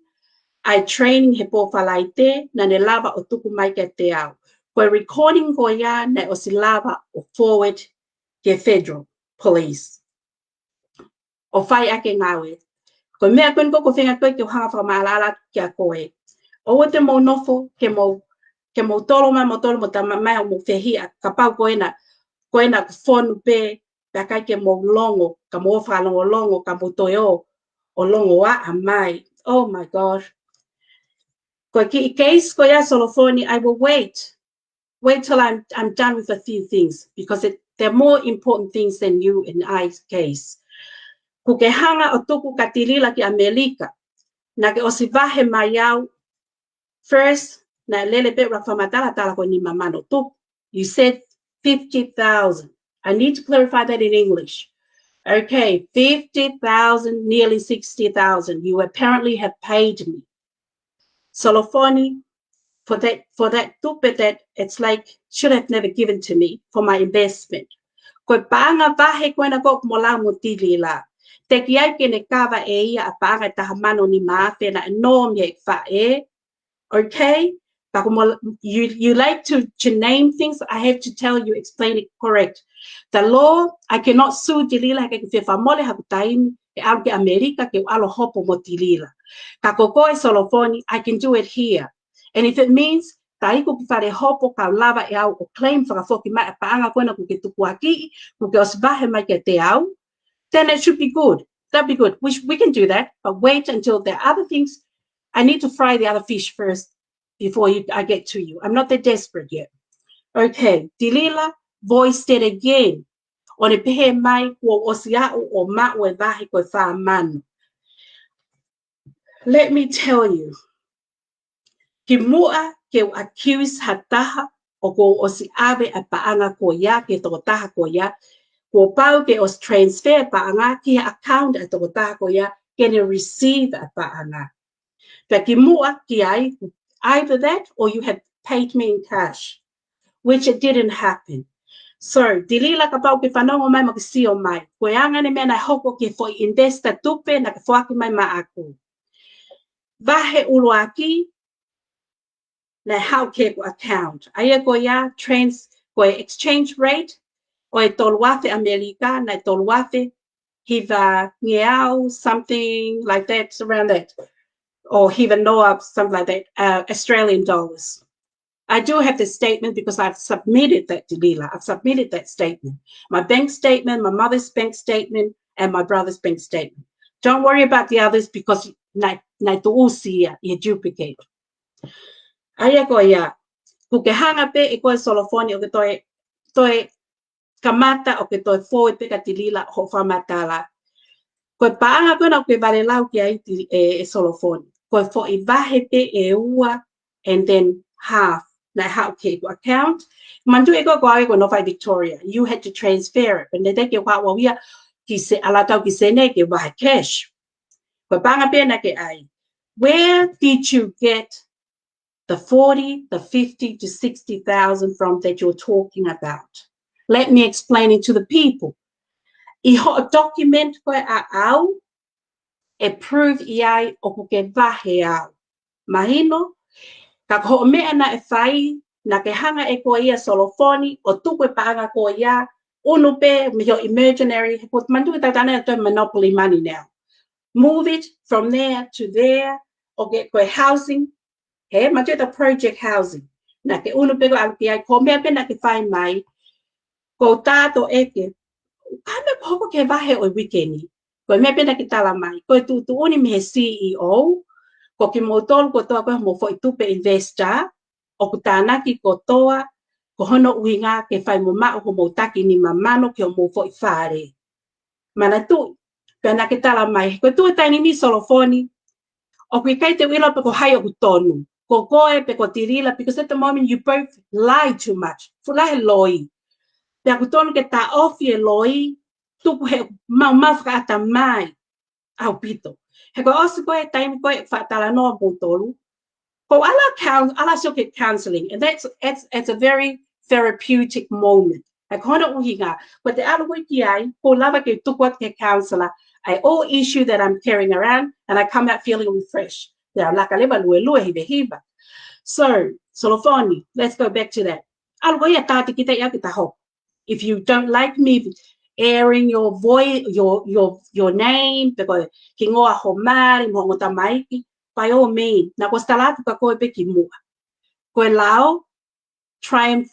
ʻa e training he pō Falaite, naʻa ne lava ʻo tuku mai kiate au. Ko e recording ko ia naʻe ʻosi lava ʻo forward ki he federal police ʻo fai ʻaki e ngāue. Ko e meʻa ko eni ʻoku ou feinga ko ē ke u hanga fakamaʻalaʻala kia koe. ʻOua te mou nofo ke mou, ke mou tolo mai, mou tolo, mou tama mai ʻo mou fehiʻa, kapau ko ena, ko ena ʻoku fonu pē, pea ʻikai ke mou longo, ka mou fakalongolongo, ka mou toe ō ʻo longoaʻa mai. Oh my God. Ko e kiʻi case ko ia, Solofoni, I will wait. Wait till I'm, I'm done with a few things, because it, they're more important things than you and I's case. Kuo ke hanga ʻo tuku kia Tilila ki ʻAmelika. Naʻa ke ʻosi vahe mai au. First, naʻe lele pē ʻa e fakamatala, tala ko e nima mano tupu. You said fifty thousand. I need to clarify that in English. Okay, fifty thousand, nearly sixty thousand. You apparently have paid me. Solofoni, for that, for that tupe that it's like, should have never given to me for my investment. Ko e paʻanga vahe ko ena ko ē ʻoku mo lau mo Tilila. Teʻeki ai ke ne kava ʻe ia ʻa e paʻanga ʻe taha mano nima afe naʻe nō mei he faʻē. Okay? But mo-, you, you like to, to name things, I have to tell you, explain it correct. The law, I cannot sue Tilila, he ʻikai ke fie fakamole haku taimi ke ʻalu ki ʻAmelika ke u ʻalu ʻo hopo mo Tilila. Ka ko koe Solofoni, I can do it here. And if it means, ta iku ki fale hopo ka u lava ʻe au ʻo claim fakafoki mai ʻa e paʻanga ko ena kuo ke tukuakiʻi, kuo ke ʻosi vahe mai kiate au, then it should be good. That'd be good. We, sh-, we can do that, but wait until the other things. I need to fry the other fish first before you, I get to you. I'm not that desperate yet. Okay, Tilila voiced it again. ʻO ne pehē mai kuo ʻosi aʻu ʻo maʻu e vahe ko e fā mano. Let me tell you. Kimuʻa ke u accuse ha taha ʻoku ou ʻosi ʻave ʻa e paʻanga ko ia ki he tokotaha ko ia, kuo pau ke ʻosi transfer paʻanga ki he account ʻa e tokotaha ko ia ke ne receive ʻa e paʻanga. Pea kimuʻa ki ai, either that or you have paid me in cash, which it didn't happen. So, Tilila, kapau ʻoku ke fanongo mai mo ke sio mai, ko e anga eni e meʻa naʻe hoko ki he foʻi investor tupe naʻa ke foaki mai maʻaku. Vahe ʻuluaki, naʻe haʻu ki heʻeku account. ʻA ia ko ia trans-, ko e exchange rate ʻo e tolu afe ʻAmelika, naʻe tolu afe hiva ngeau, something like that, around that, or hiva noa, something like that, uh, Australian dollars. I do have the statement because I've submitted that, Tilila. I've submitted that statement. My bank statement, my mother's bank statement, and my brother's bank statement. Don't worry about the others because naʻe, naʻe tuʻusi ia, ia duplicate. ʻA ia ko ia, kuo ke hanga pē ʻe koe Solofoni ʻo ke toe, toe kamata ʻo ke toe fou pē kia Tilila hoʻo fakamatala. Ko e paʻanga ko ena ʻoku ke valelau ki ai Ti-, ʻe, ʻe Solofoni. Ko e foʻi vahe pē ʻe ua and then half naʻe haʻu ki heʻeku account. Manatuʻi ʻe koe ko au ʻoku ou nofo ʻi Victoria. You had to transfer it. Pea naʻe teʻeki ke u haʻu au ia ki Se-, ʻalu atu au ki Senē ke vahe cash. Ko e paʻanga pē naʻa ke ʻai. Where did you get the forty, the fifty to sixty thousand from that you're talking about? Let me explain it to the people. ʻI hoʻo document ko ē ʻaʻau, ʻe prove ʻi ai ʻoku ke vahe au. Mahino, ka ko hoʻo meʻa naʻe fai, naʻa ke hanga ʻe koe ia Solofoni ʻo tuku e paʻanga ko ia, ʻunu pē mei hoʻo imaginary, he kuo manatuʻi tautolu ʻa e monopoly money now. Move it from there to there, ʻo ke, ko e housing, he, manatuʻi ʻeta project housing. Naʻa ke ʻunu pē ko e ʻalu ki ai, ko e meʻa pē naʻa ke fai mai, ko u tato ʻeke, ko e hā e meʻa kuo hoko ki he vahe ʻo e uike ni? Ko e meʻa pē naʻa ke tala mai, ko e tuʻutuʻuni mei he C E O, ko kimoutolu kotoa ko ē homou foʻi tupe investor, ʻoku tānaki kotoa, ko hono ʻuhinga ke fai mo maʻu homou taki nima mano ki homou foʻi fale. Manatuʻi, pea naʻa ke tala mai, ko e tuʻu he taimi ni Solofoni, ʻoku ʻikai te u ʻilo pe ko hai ʻoku tonu. Ko koe pe ko Tilila, because at the moment you both lie too much. Fuʻu lahi e loi. Pea ʻoku tonu ke taʻofi e loi, tuku he maumau fakaʻatamai ʻaupito. He ko e ʻosi ko ē taimi ko ē fakatalanoa moutolu, ko e ʻalu coun-, ʻalu sio ki he counseling, and that's, it's, it's a very therapeutic moment. He ko hono ʻuhinga, ko ʻete ʻalu ko ē ki ai, ko e lava ke tuku atu ki he counselor ʻa e ʻū issue that I'm carrying around, and I come out feeling refreshed. Pea laka leva luelue hivehiva. So, Solofoni, let's go back to that. ʻAlu ko ia tātikita ia ki taho. If you don't like me airing your voice, your, your, your name, pe ko e hingoa ho mali, mo ho tamaiki, by all means, naʻa ku ʻosi tala atu kia koe pē kimuʻa. Ko e lao triumph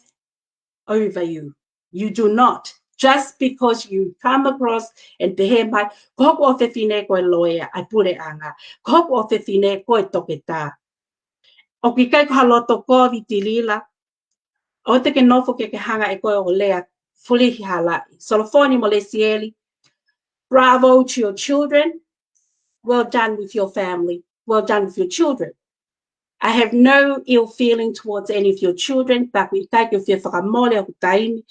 over you. You do not. Just because you come across and pehē mai, ko hoku ʻofefine ko e loea ʻa e puleʻanga. Ko hoku ʻofefine ko e toketā. ʻOku ʻikai ko ha loto kovi Tilila, ʻoua te ke nofo ke ke hanga ʻe koe ʻo lea fulihi halaʻi. Solofoni mo Lesieli, bravo to your children. Well done with your family. well done with your children. I have no ill feeling towards any of your children, pea ʻoku ʻikai ke u fie fakamole hoku taimi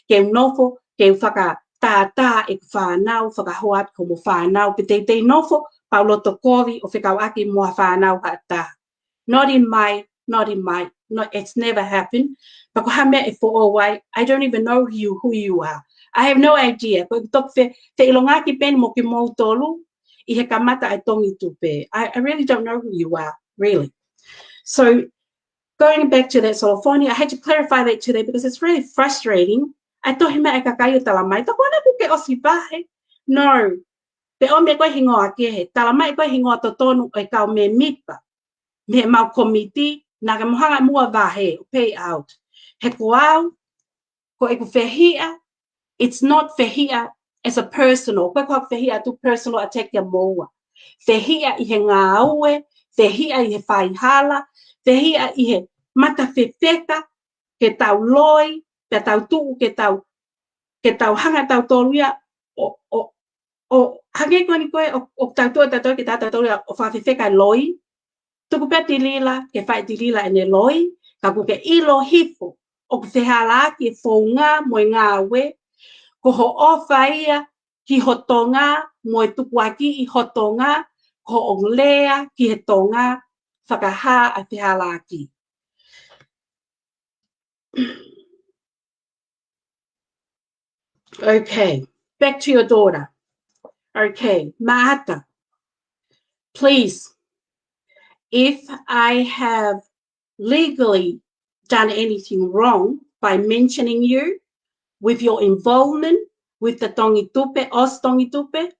ke u nofo ke u fakatātā ʻeku fānau, fakahoa atu ki homo fānau, pe teitei nofo pea u loto kovi ʻo fekauʻaki mo ha fānau ha taha. Not in my, not in my, not, it's never happened. Pea ko e hā e meʻa ʻe foʻou ai, I don't even know who you, who you are. I have no idea. Ko e toki fe, feʻilongaki pē eni mo kimoutolu ʻi he kamata ʻa e Tongi Tupe. I, I really don't know who you are, really. So, going back to that Solofoni, I had to clarify that today because it's really frustrating. ʻA e tohi mai ʻa e kakai ʻo talamai, tā ko ena kuo ke ʻosi vahe. No. Pe ʻomi ʻe koe hingoa kehe, talamai ʻe koe hingoa totonu ʻo e kau mēmipa mei heʻemau kōmiti, naʻa ke mou hanga muʻa ʻo vahe, ʻo pay out. He ko au, ko ʻeku fehiʻa, it's not fehiʻa as a personal, ko e ko e fehiʻa atu personal attack kia moua. Fehiʻa ʻi he ngāue, fehiʻa ʻi he faihala, fehiʻa ʻi he mata fefeka, ke tau loi, ke tau tuʻu, ke tau, ke tau hanga ʻe tautolu ia ʻo, ʻo, ʻo hangē ko eni ko ē ʻo, ʻo tau tuʻu ʻe tautolu ke tau, tautolu ia ʻo fakafefeka e loi. Tuku pē ʻa Tilila ke fai ʻe Tilila ʻene loi, ka kuo ke ʻilo hifo ʻoku fehālaaki e founga mo e ngāue, ko hoʻo ʻofa ia ki ho Tonga mo e tukuakiʻi ho Tonga, ko hoʻo lea ki he Tonga, fakahā ʻa e fehālaaki. Okay, back to your daughter. Okay, Maata, please, if I have legally done anything wrong by mentioning you with your involvement with the Tongi Tupe, ʻOsi Tongi Tupe,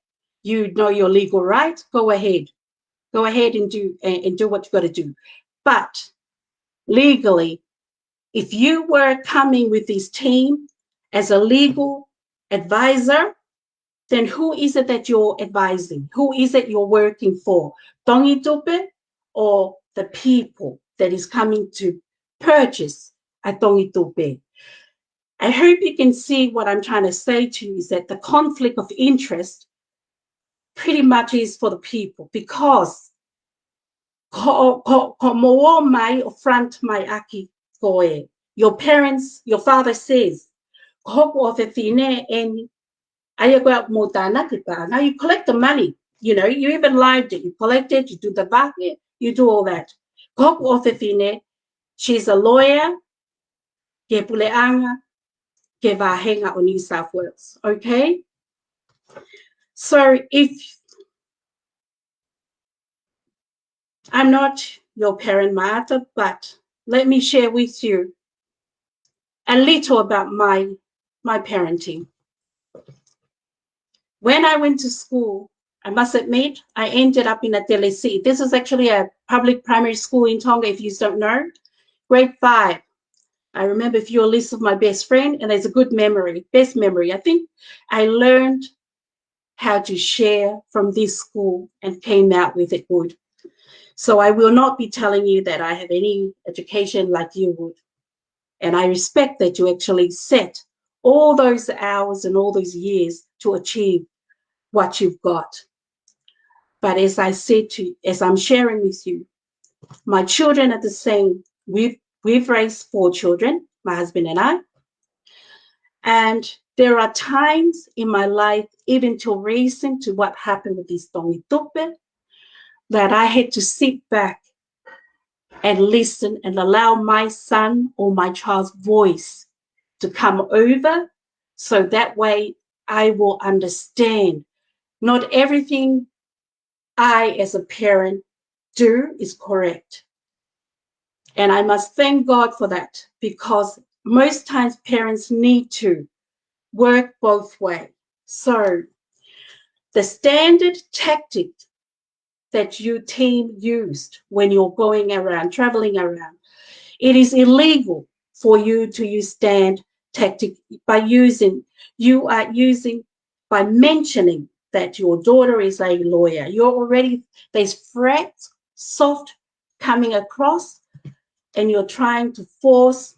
you know your legal right, go ahead. Go ahead and do, and, and do what you gotta do. But legally, if you were coming with this team as a legal advisor, then who is it that you're advising? Who is it you're working for? Tongi Tupe or the people that is coming to purchase ʻa e Tongi Tupe? I hope you can see what I'm trying to say to you is that the conflict of interest pretty much is for the people because ko, ko, ko mou ō mai ʻo front mai ʻaki ko e, your parents, your father says, ko hoku ʻofefine eni, ʻa ia ko ē ʻoku mou tānaki paʻanga, you collect the money, you know, you even lied it, you collect it, you do the vahe, you do all that. Ko hoku ʻofefine, she's a lawyer, ki he puleʻanga, ki he vāhenga ʻo New South Wales, okay? So if I'm not your parent, Maata, but let me share with you a little about my, my parenting. When I went to school, I must admit, I ended up in ʻAtelesi. This is actually a public primary school in Tonga, if you don't know. Grade five. I remember a few lists of my best friend, and there's a good memory, best memory. I think I learned how to share from this school and came out with it good. So I will not be telling you that I have any education like you would. And I respect that you actually set all those hours and all those years to achieve what you've got. But as I said to, as I'm sharing with you, my children are the same. We've, we've raised four children, my husband and I. And there are times in my life, even till recent to what happened with this Tongi Tupe, that I had to sit back and listen and allow my son or my child's voice to come over, so that way I will understand. Not everything I, as a parent, do is correct. And I must thank God for that, because most times parents need to work both ways. So the standard tactic that your team used when you're going around, traveling around, it is illegal for you to use stand tactic by using, you are using, by mentioning that your daughter is a lawyer. You're already, there's threats, soft coming across, and you're trying to force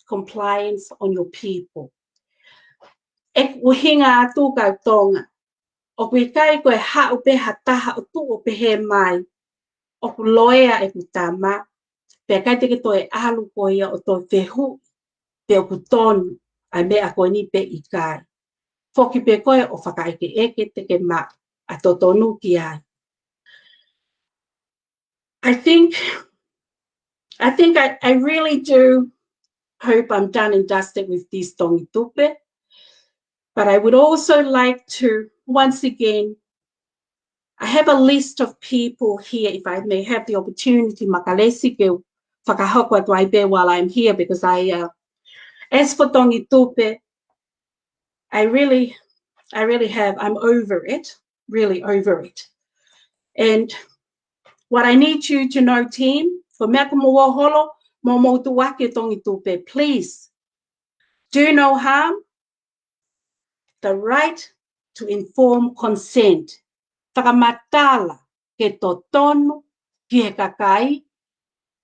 compliance on your people. ʻEku ʻuhinga atu kau Tonga, ʻoku ʻikai ko e haʻu pē ha taha ʻo tuʻu ʻo pehē mai, ʻoku loea ʻeku tama, pea ʻikai te ke toe ʻalu koe ia ʻo toe fehuʻi pe ʻoku tonu ʻa e meʻa ko eni pe ʻikai. Foki pē koe ʻo fakaʻekeʻeke te ke maʻu ʻa e totonu ki ai. I think, I think I, I really do hope I'm done and dusted with this Tongitupe. But I would also like to, once again, I have a list of people here, if I may have the opportunity, Makalesi, ke fakahoko atu ai pē while I'm here, because I, uh, as for Tongitupe, I really, I really have, I'm over it, really over it. And what I need you to know, team, ko e meʻa ko mou ō holo, mou mou tuʻu ake Tongitupe, please. Do no harm, the right to informed consent. Fakamatala ke totonu ki he kakai,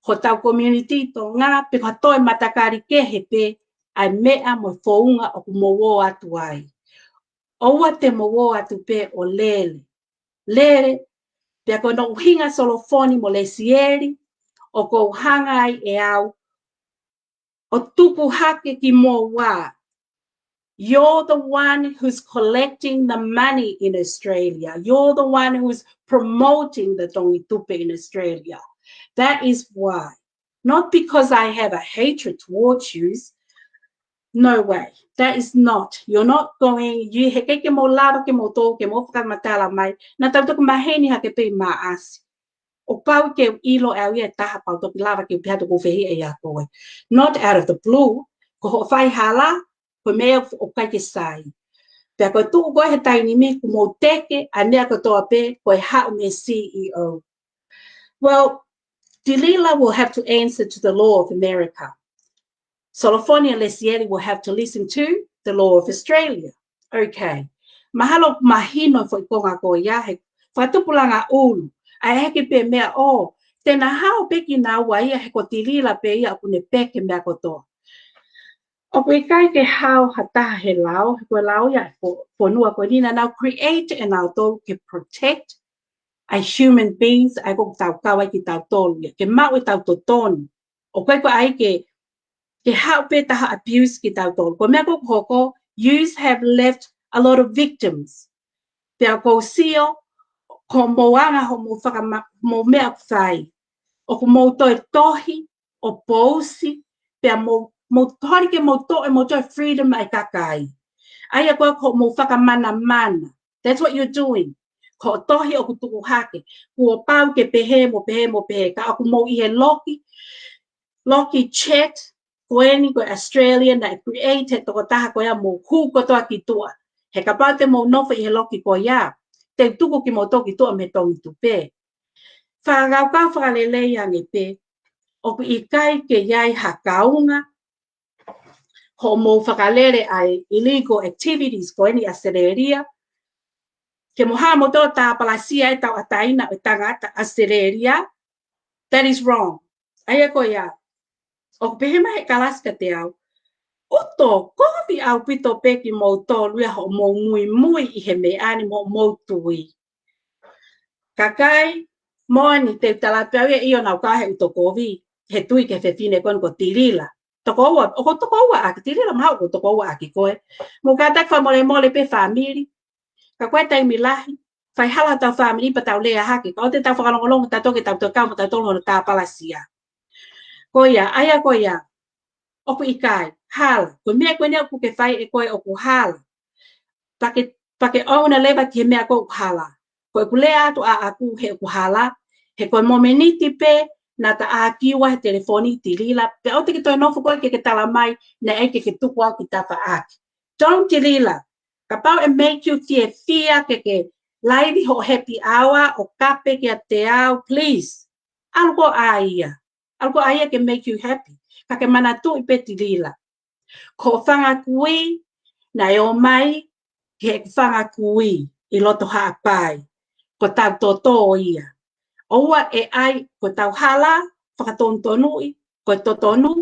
hotau community Tonga, pe ko ha toe matakali kehe pē ʻa e meʻa mo e founga ʻoku mou ō atu ai. ʻOua te mou ō atu pē ʻo lele. Lele, pea ko hono ʻuhinga Solofoni mo Lesieli, ʻoku ou hanga ai ʻe au ʻo tuku hake kimoua. You're the one who's collecting the money in Australia. You're the one who's promoting the Tongitupe in Australia. That is why. Not because I have a hatred towards you. No way. That is not. You're not going, you, he ʻikai ke mou lava ke mou tō, ke mou fakamatala mai. Naʻa tau toki maheni hake pē ʻi Maʻasi. ʻO pau ke ʻilo ʻe au ia ʻe taha pau toki lava ke u pehē atu ʻoku ou fehiʻa ʻia koe. Not out of the blue, ko hoʻo fai hala, ko e meʻa ʻoku ʻikai ke sai. Pea ko e tuʻu ko ē he taimi ni kuo mou teke ʻa e meʻa kotoa pē ko e haʻu mei he C E O. Well, Tilila will have to answer to the law of America. Solofoni and Lesieli will have to listen to the law of Australia. Okay. Mahalo ʻoku mahino e foʻi konga ko ia he fakatupulanga ʻulu. ʻA e hiki pē meʻa ʻo, te na hao pē kinaua ia he ko Tilila pē ia ʻoku ne peke meʻa kotoa. ʻOku ʻikai ke hao ha taha he lao, he ko e lao ia e fo-, fonua ko eni naʻa nau create ʻe nautolu ke protect ʻa e human beings, ʻa e ʻoku tau kau ai kitautolu ia, ke maʻu ʻetau totonu. ʻOku ʻikai ko ʻai ke, ke haʻu pē taha abuse kitautolu. Ko e meʻa ko ē ʻoku hoko, yous have left a lot of victims. Pea ʻoku ou sio, ko hoʻomou anga hoʻomou fakama-, mou meʻa ʻoku fai. ʻOku mou toe tohi, ʻo pousi, pea mou, mou holi ke mou toʻo, mou toe freedom ʻa e kakai. ʻA ia ko ē ko hoʻomou fakamanamana. That's what you're doing. Ko hoʻo tohi ʻoku tuku hake. Kuo pau ke pehē mo pehē mo pehē. Ka ʻoku mou ʻi he loki, loki chat, ko eni ko e Australian naʻe create he tokotaha ko ia mou hū kotoa ki tuʻa. He kapau te mou nofo ʻi he loki ko ia, te u tuku kimoutolu ki tuʻa mei he Tongitupe. Fakakaukau fakalelei ange pē, ʻoku ʻikai ke ʻi ai ha kaunga, hoʻomou fakalele ʻa e illegal activities ko eni ʻAositelēlia, ke mou hā moutolu ʻo tāpalasia e tauʻatāina ʻo e tangata ʻAositelēlia, that is wrong. ʻA ia ko ia, ʻoku pehē mai he kalasi kiate au, ʻoku tō kovi ʻaupito pē kimoutolu ia hoʻomou muimui ʻi he meʻa ni mo hoʻomou tui. Kakai, moʻoni te u tala pē au ia ʻio naʻa ku kau he ʻuto kovi, he tui ki he fefine ko eni ko Tilila. Toko ua, ʻoku ou toko ua ʻaki Tilila, mahalo ʻoku ou toko ua ʻaki koe. Mou kātaki fakamolemole pē fāmili. Ka ko e taimi lahi, fai hala hotau fāmili pea tau lea hake. Ka ʻoua te tau fakalongolongo tautolu ke tau toe kau mo tautolu hono tāpalasia. Ko ia, ʻa ia ko ia, ʻoku ʻikai, hala. Ko e meʻa ko eni ʻoku ke fai ʻe koe ʻoku hala. Pea ke, pea ke ʻouna leva ki he meʻa ko ē ʻoku hala. Ko ʻeku lea atu ʻaʻaku he ʻoku hala, he ko e momeniti pē naʻa ta ʻākiu ai he telefoni Tilila, pea ʻoua te ke toe nofo koe ke ke tala mai, naʻe ʻai ke ke tuku au ki tafaʻaki. Don't Tilila, kapau ʻe make you fiefia ke ke laivi hoʻo happy hour ʻo kape kiate au, please. ʻAlu koe ʻa ia. ʻAlu koe ʻa ia ke make you happy. Ka ke manatuʻi pē Tilila. Ko e fanga kui, naʻe ō mai, ke fanga kui, ʻi loto Haʻapai. Ko ʻetau toto ia. ʻOua ʻe ʻai, ko ʻetau hala, fakatonutonuʻi, ko e totonu,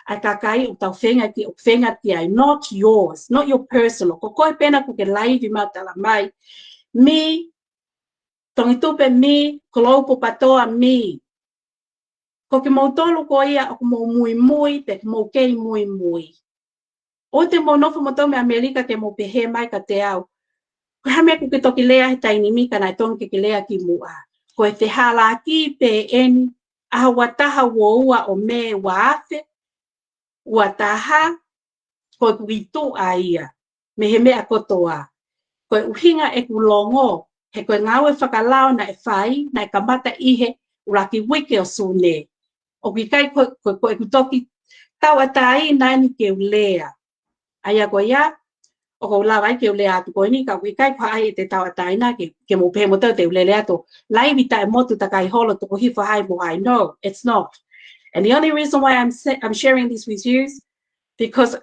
ʻa e kakai ʻoku tau feinga ki, ʻoku feinga ki ai, not yours, not your personal. Ko koe pē naʻa ku ke laivi mai ʻo tala mai, me, Tongitupe mī, Kolomupō Patoa mī. Ko kimoutolu ko ia ʻoku mou muimui, pe ʻoku mou kei muimui. ʻOua te mou nofo moutolu mei ʻAmelika ke mou pehē mai kiate au, ko e hā e meʻa ʻoku ke toki lea he taimi ni ka naʻe tonu ke ke lea kimuʻa. Ko e fehālaaki pē eni, ʻaho ua taha ua ua ʻo Mē ua afe ua taha, ko ʻeku ʻi tuʻa ia, mei he meʻa kotoa. Ko e ʻuhinga ʻeku longo, he ko e ngāue fakalao naʻe fai, naʻe kamata ʻi he ʻuluaki uike ʻo Sune. ʻOku ʻikai ko, ko, ko ʻeku toki tauʻatāina eni ke u lea. ʻA ia ko ia, ʻoku ou lava ai ke u lea atu ko eni, ka ʻoku ʻikai ko ha ʻai ʻete tauʻatāina ke, ke mou pehē moutolu te u lele atu. Laivi taʻemotu takai holo toko hifo hai mo hai. No, it's not. And the only reason why I'm, sa- I'm sharing this with you is because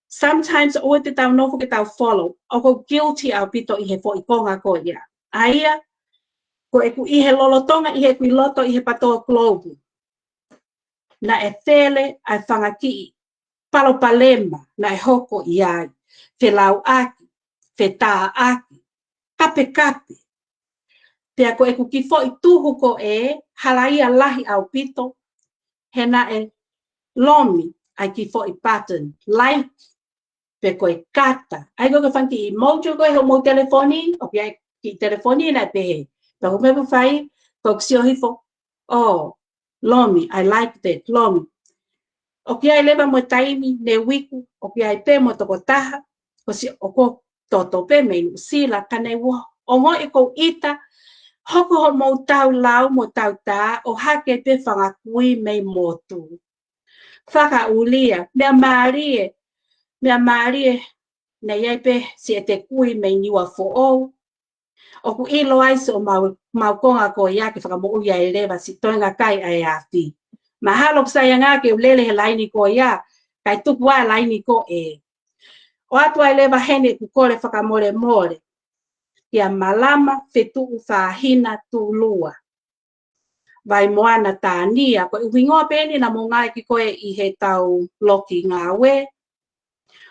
sometimes ʻoua te tau nofo ke tau follow. ʻOku ou guilty ʻaupito ʻi he foʻi konga ko ia. ʻA ia, ko ʻeku ʻi he lolotonga, ʻi heʻeku ʻi loto, ʻi he Patoa Kolomupō. Naʻe fele ʻa e fanga kiʻi palopalema naʻe hoko ʻi ai, felauʻaki, fetāʻaki, kapekape. Pea ko ʻeku kiʻi foʻi tuhu ko ē, halaia lahi ʻaupito, he naʻe lomi ʻa e kiʻi foʻi button, like, pe ko e kata. ʻA ia ko e fanga kiʻi emoji ko ē homou telefoni, ʻoku ʻi ai e kiʻi telefoni naʻe pehē. Pea ko e meʻa ʻoku fai, ko ʻeku sio hifo, oh, lomi, I like that, lomi. ʻOku ʻi ai leva mo e taimi, ne uiku, ʻoku ʻi ai pē mo e tokotaha, ko si ʻoku ou toto pē mei Nuʻusila, ka ne u ongoʻi ʻoku ou ʻita, hoko homou tau lau mo tau tā, ʻo hake pē fanga kui mei motu. Fakaʻulia, meʻa mālie, meʻa mālie, naʻe ʻi ai pē siʻete kui mei Niuafoʻou. ʻOku ʻilo ai siʻomau, mau konga ko ia ke fakamoʻui ai leva siʻi toenga kai ʻa e afi. Mahalo ʻoku sai ange ke u lele he laini ko ia, kae tuku ā laini ko ē. ʻOatu ai leva heni ʻeku kole fakamolemole kia Malama Fetuʻu Fahina Tulua, Vaimoana Tania, ko e ʻuhinga pē eni naʻa mou ngāueʻaki ko ē ʻi heʻetau loki ngāue.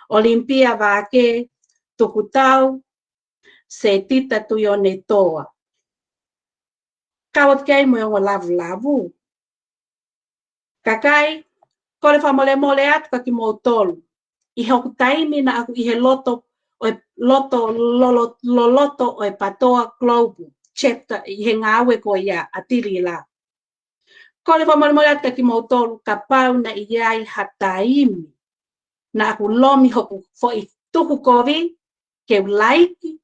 Olimpia Vake Tukutau, Setita Tuionetoa. Kau atu ki ai mo e ongo lavulavu. Kakai, kole fakamolemole atu kia kimoutolu. ʻI hoku taimi naʻa ku ʻi he loto, ʻo e loto, lolo-, loloto ʻo e Patoa Kolomupō, chapter ʻi he ngāue ko ia ʻa Tilila. Kole fakamolemole atu kia kimoutolu, kapau naʻe ʻi ai ha taimi naʻa ku lomi hoku foʻi tuhu kovi, ke u laiki,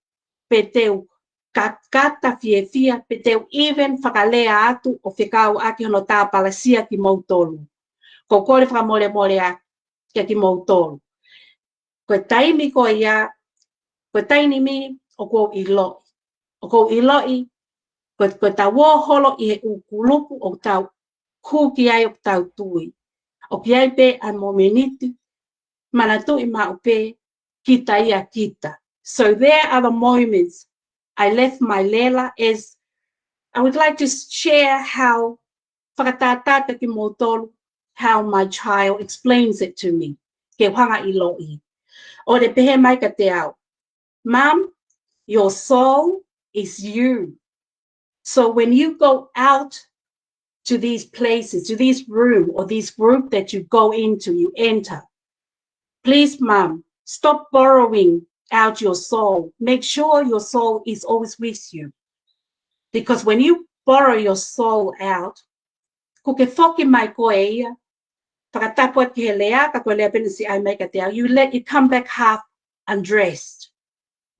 pe te u ka-, kata fiefia, pe te u even fakalea atu ʻo fekauʻaki hono tāpalasia kimoutolu. Ko e kole fakamolemole atu kia kimoutolu. Ko e taimi ko ia, ko e taimi ʻoku ou ʻiloʻi. ʻOku ou ʻiloʻi, ko, ko ʻetau ō holo ʻi he ʻū kulupu ʻoku tau hū ki ai ʻoku tau tui. ʻOku ʻi ai pē ʻa e momeniti, manatuʻi maʻu pē, kita ia kita. So there are the moments I left my lēlā as I would like to share how fakatātā kia kimoutolu, how my child explains it to me. Ke u hanga ʻiloʻi. ʻO ne pehē mai kiate au, Mum, your soul is you. So when you go out to these places, to this room or this group that you go into, you enter, please, Mum, stop borrowing out your soul. Make sure your soul is always with you. Because when you borrow your soul out, kuo ke foki mai koe ia, fakatapu atu ki he lea, ka ko e lea pē naʻe siʻi ʻai mai kiate au, you let it come back half undressed.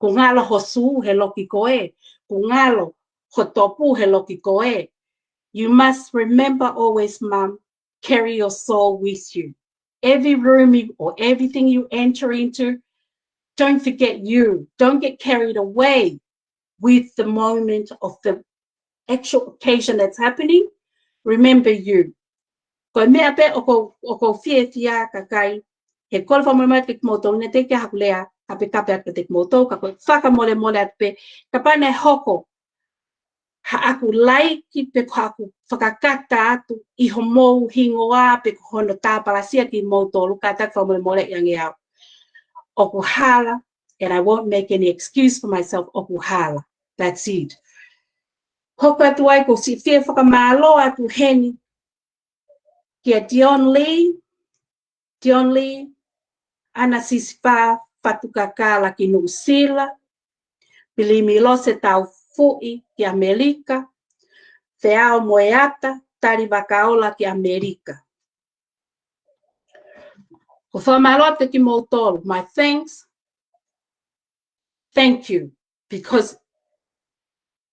Kuo ngalo ho sū he loki ko ē, kuo ngalo ho topu he loki ko ē. You must remember always, Mum, carry your soul with you. Every room you, or everything you enter into, don't forget you. Don't get carried away with the moment of the actual occasion that's happening. Remember you. Ko e meʻa pē ʻoku ou, ʻoku ou fiefia kakai, he kole fakamolemole atu kia kimoutolu, naʻe teʻeki ai haku lea kapekape atu kia kimoutolu, ka ko e fakamolemole atu pē, kapau naʻe hoko haʻaku laiki pe ko haʻaku fakakata atu ʻi homou hingoa pe ko hono tāpalasia kimoutolu, kātaki fakamolemoleʻi ange au. ʻOku hala, and I won't make any excuse for myself, ʻoku hala. That's it. Hoko atu ai ʻoku ou siʻi fie fakamālō atu heni kia Dion Lee, Dion Lee, ʻAna Sisifā Fatukakala ki Nuʻusila, Pilimi Lose Taufuʻi ki ʻAmelika, Feao Moeata Talivakaola ki ʻAmelika. ʻOku ou fakamālō atu kimoutolu. My thanks. Thank you. Because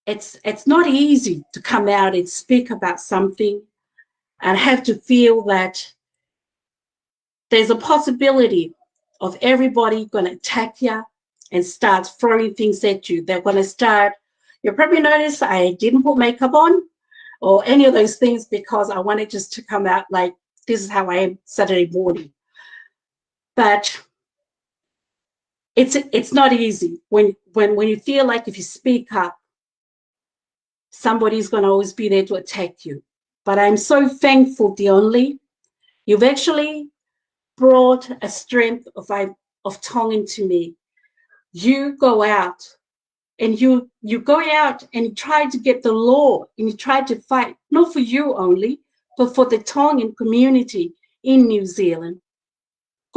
it's, it's not easy to come out and speak about something and have to feel that there's a possibility of everybody gonna attack you and start throwing things at you. They're gonna start, you'll probably notice I didn't put makeup on or any of those things because I wanted just to come out like, this is how I am Saturday morning. But it's, it's not easy when, when, when you feel like if you speak up, somebody's gonna always be there to attack you. But I'm so thankful, Dion Lee, you've actually brought a strength of, of Tongan to me. You go out and you, you go out and try to get the law and you try to fight, not for you only, but for the Tongan community in New Zealand.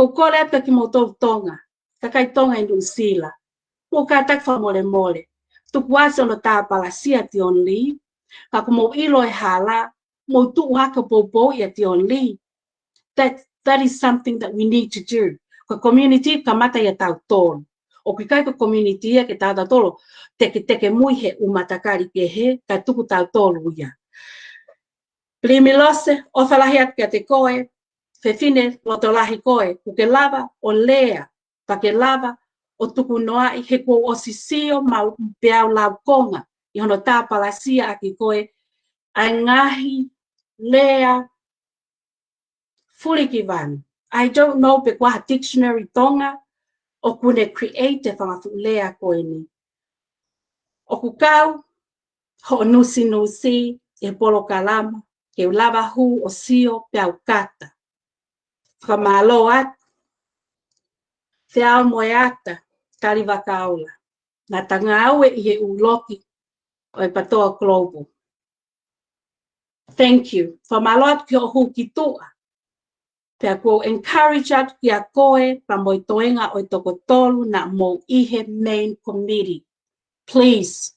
ʻOku ou kole atu kimoutolu Tonga, kakai Tonga ʻi Nuʻusila, mou kātaki fakamolemole. Tuku ʻasi hono tāpalasia Dion Lee, ka ʻoku mou ʻilo e hala, mou tuʻu hake ʻo poupouʻi ʻa Dion Lee. That, that is something that we need to do. Ko e community kamata ʻia tautolu. ʻOku ʻikai ko e community ia ke tautautolu teketeke mui he ʻū matakali kehe, kae tuku tautolu ia. Pilimi Lose, ʻofa lahi atu kiate koe, fefine loto lahi koe, ʻoku ke lava ʻo lea, pea ke lava ʻo tukunoaʻi he kuo u ʻosi sio maʻu pē au laukonga ʻi hono tāpalasia ʻaki koe ʻa e ngaahi lea fulikivanu. I don't know pe ko e hā ha dictionary Tonga ʻoku ne create e fanga fuʻu lea ko eni. ʻOku kau hoʻo nusinusi ʻi he polokalama ke u lava hū ʻo sio pea u kata. Fakamālō atu. Feao Moeata Talivakaola, naʻa ta ngāue ʻi he ʻū loki ʻo e PTOA Global. Thank you. Fakamālō atu ki hoʻo hū ki tuʻa. Pea ʻoku ou encourage atu kiate koe pea mo e toenga ʻo e toko tolu naʻa mou ʻi he main committee. Please.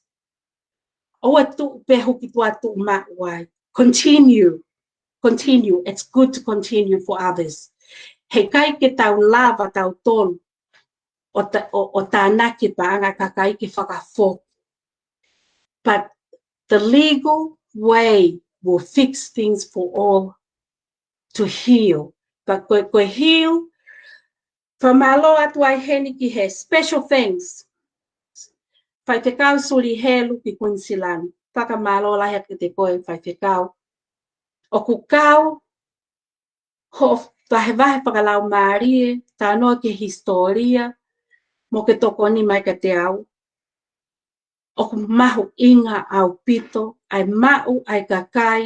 ʻOua ʻe tuʻu pē hū ki tuʻa tuʻu maʻu ai. Continue. Continue. It's good to continue for others. Heʻikai ke tau lava tautolu ʻo ta-, ʻo, ʻo tānaki paʻanga kakai ke fakafoki. But the legal way will fix things for all to heal. But ko e, ko e heal, fakamālō atu ai heni ki he special thanks. Faifekau Sulihelu ki Queensland. Fakamālō lahi atu kiate koe Faifekau. ʻOku kau hoʻo vahevahe fakalaumālie, talanoa ki he hisitōlia, mo ke tokoni mai kiate au. ʻOku mahuʻinga ʻaupito ʻa e maʻu ʻa e kakai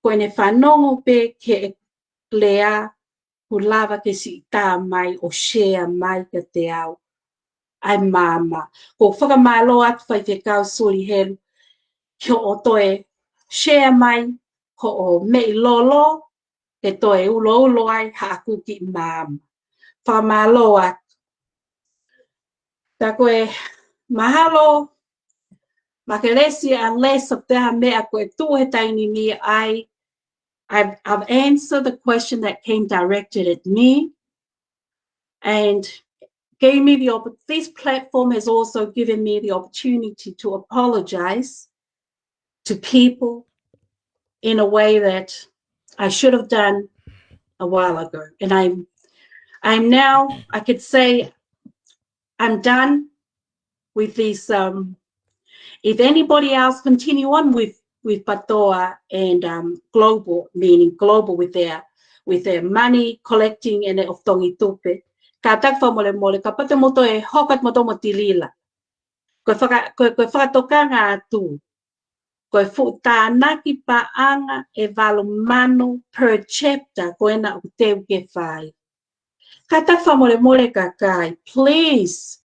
ko ʻene fanongo pē ki he lea ʻoku lava ke siʻi tā mai ʻo share mai kiate au ʻa e maama. ʻOku ou fakamālō atu Faifekau Sulihelu ki hoʻo toe share mai hoʻo meʻi lolo, ke toe uloulo ai haʻaku kiʻi maama. Fakamālō atu. Pea ko e mahalo, Makelesi, unless ʻoku ʻi ai ha meʻa ko e tuʻu he taimi ni, I, I've, I've answered the question that came directed at me and gave me the opp-, this platform has also given me the opportunity to apologize to people in a way that I should have done a while ago. And I'm, I'm now, I could say I'm done with this. Um, if anybody else continue on with, with PTOA and, um, global, meaning global with their, with their money collecting and their ʻofetongi tupe, kātaki fakamolemole, kapau te mou toe hoko atu moutolu mo Tilila. Ko e faka-, ko e, ko e fakatokanga atu. Ko e fuʻu tānaki paʻanga ʻe valu mano per chapter ko ena ʻoku teu ke fai. Kātaki fakamolemole kakai, please.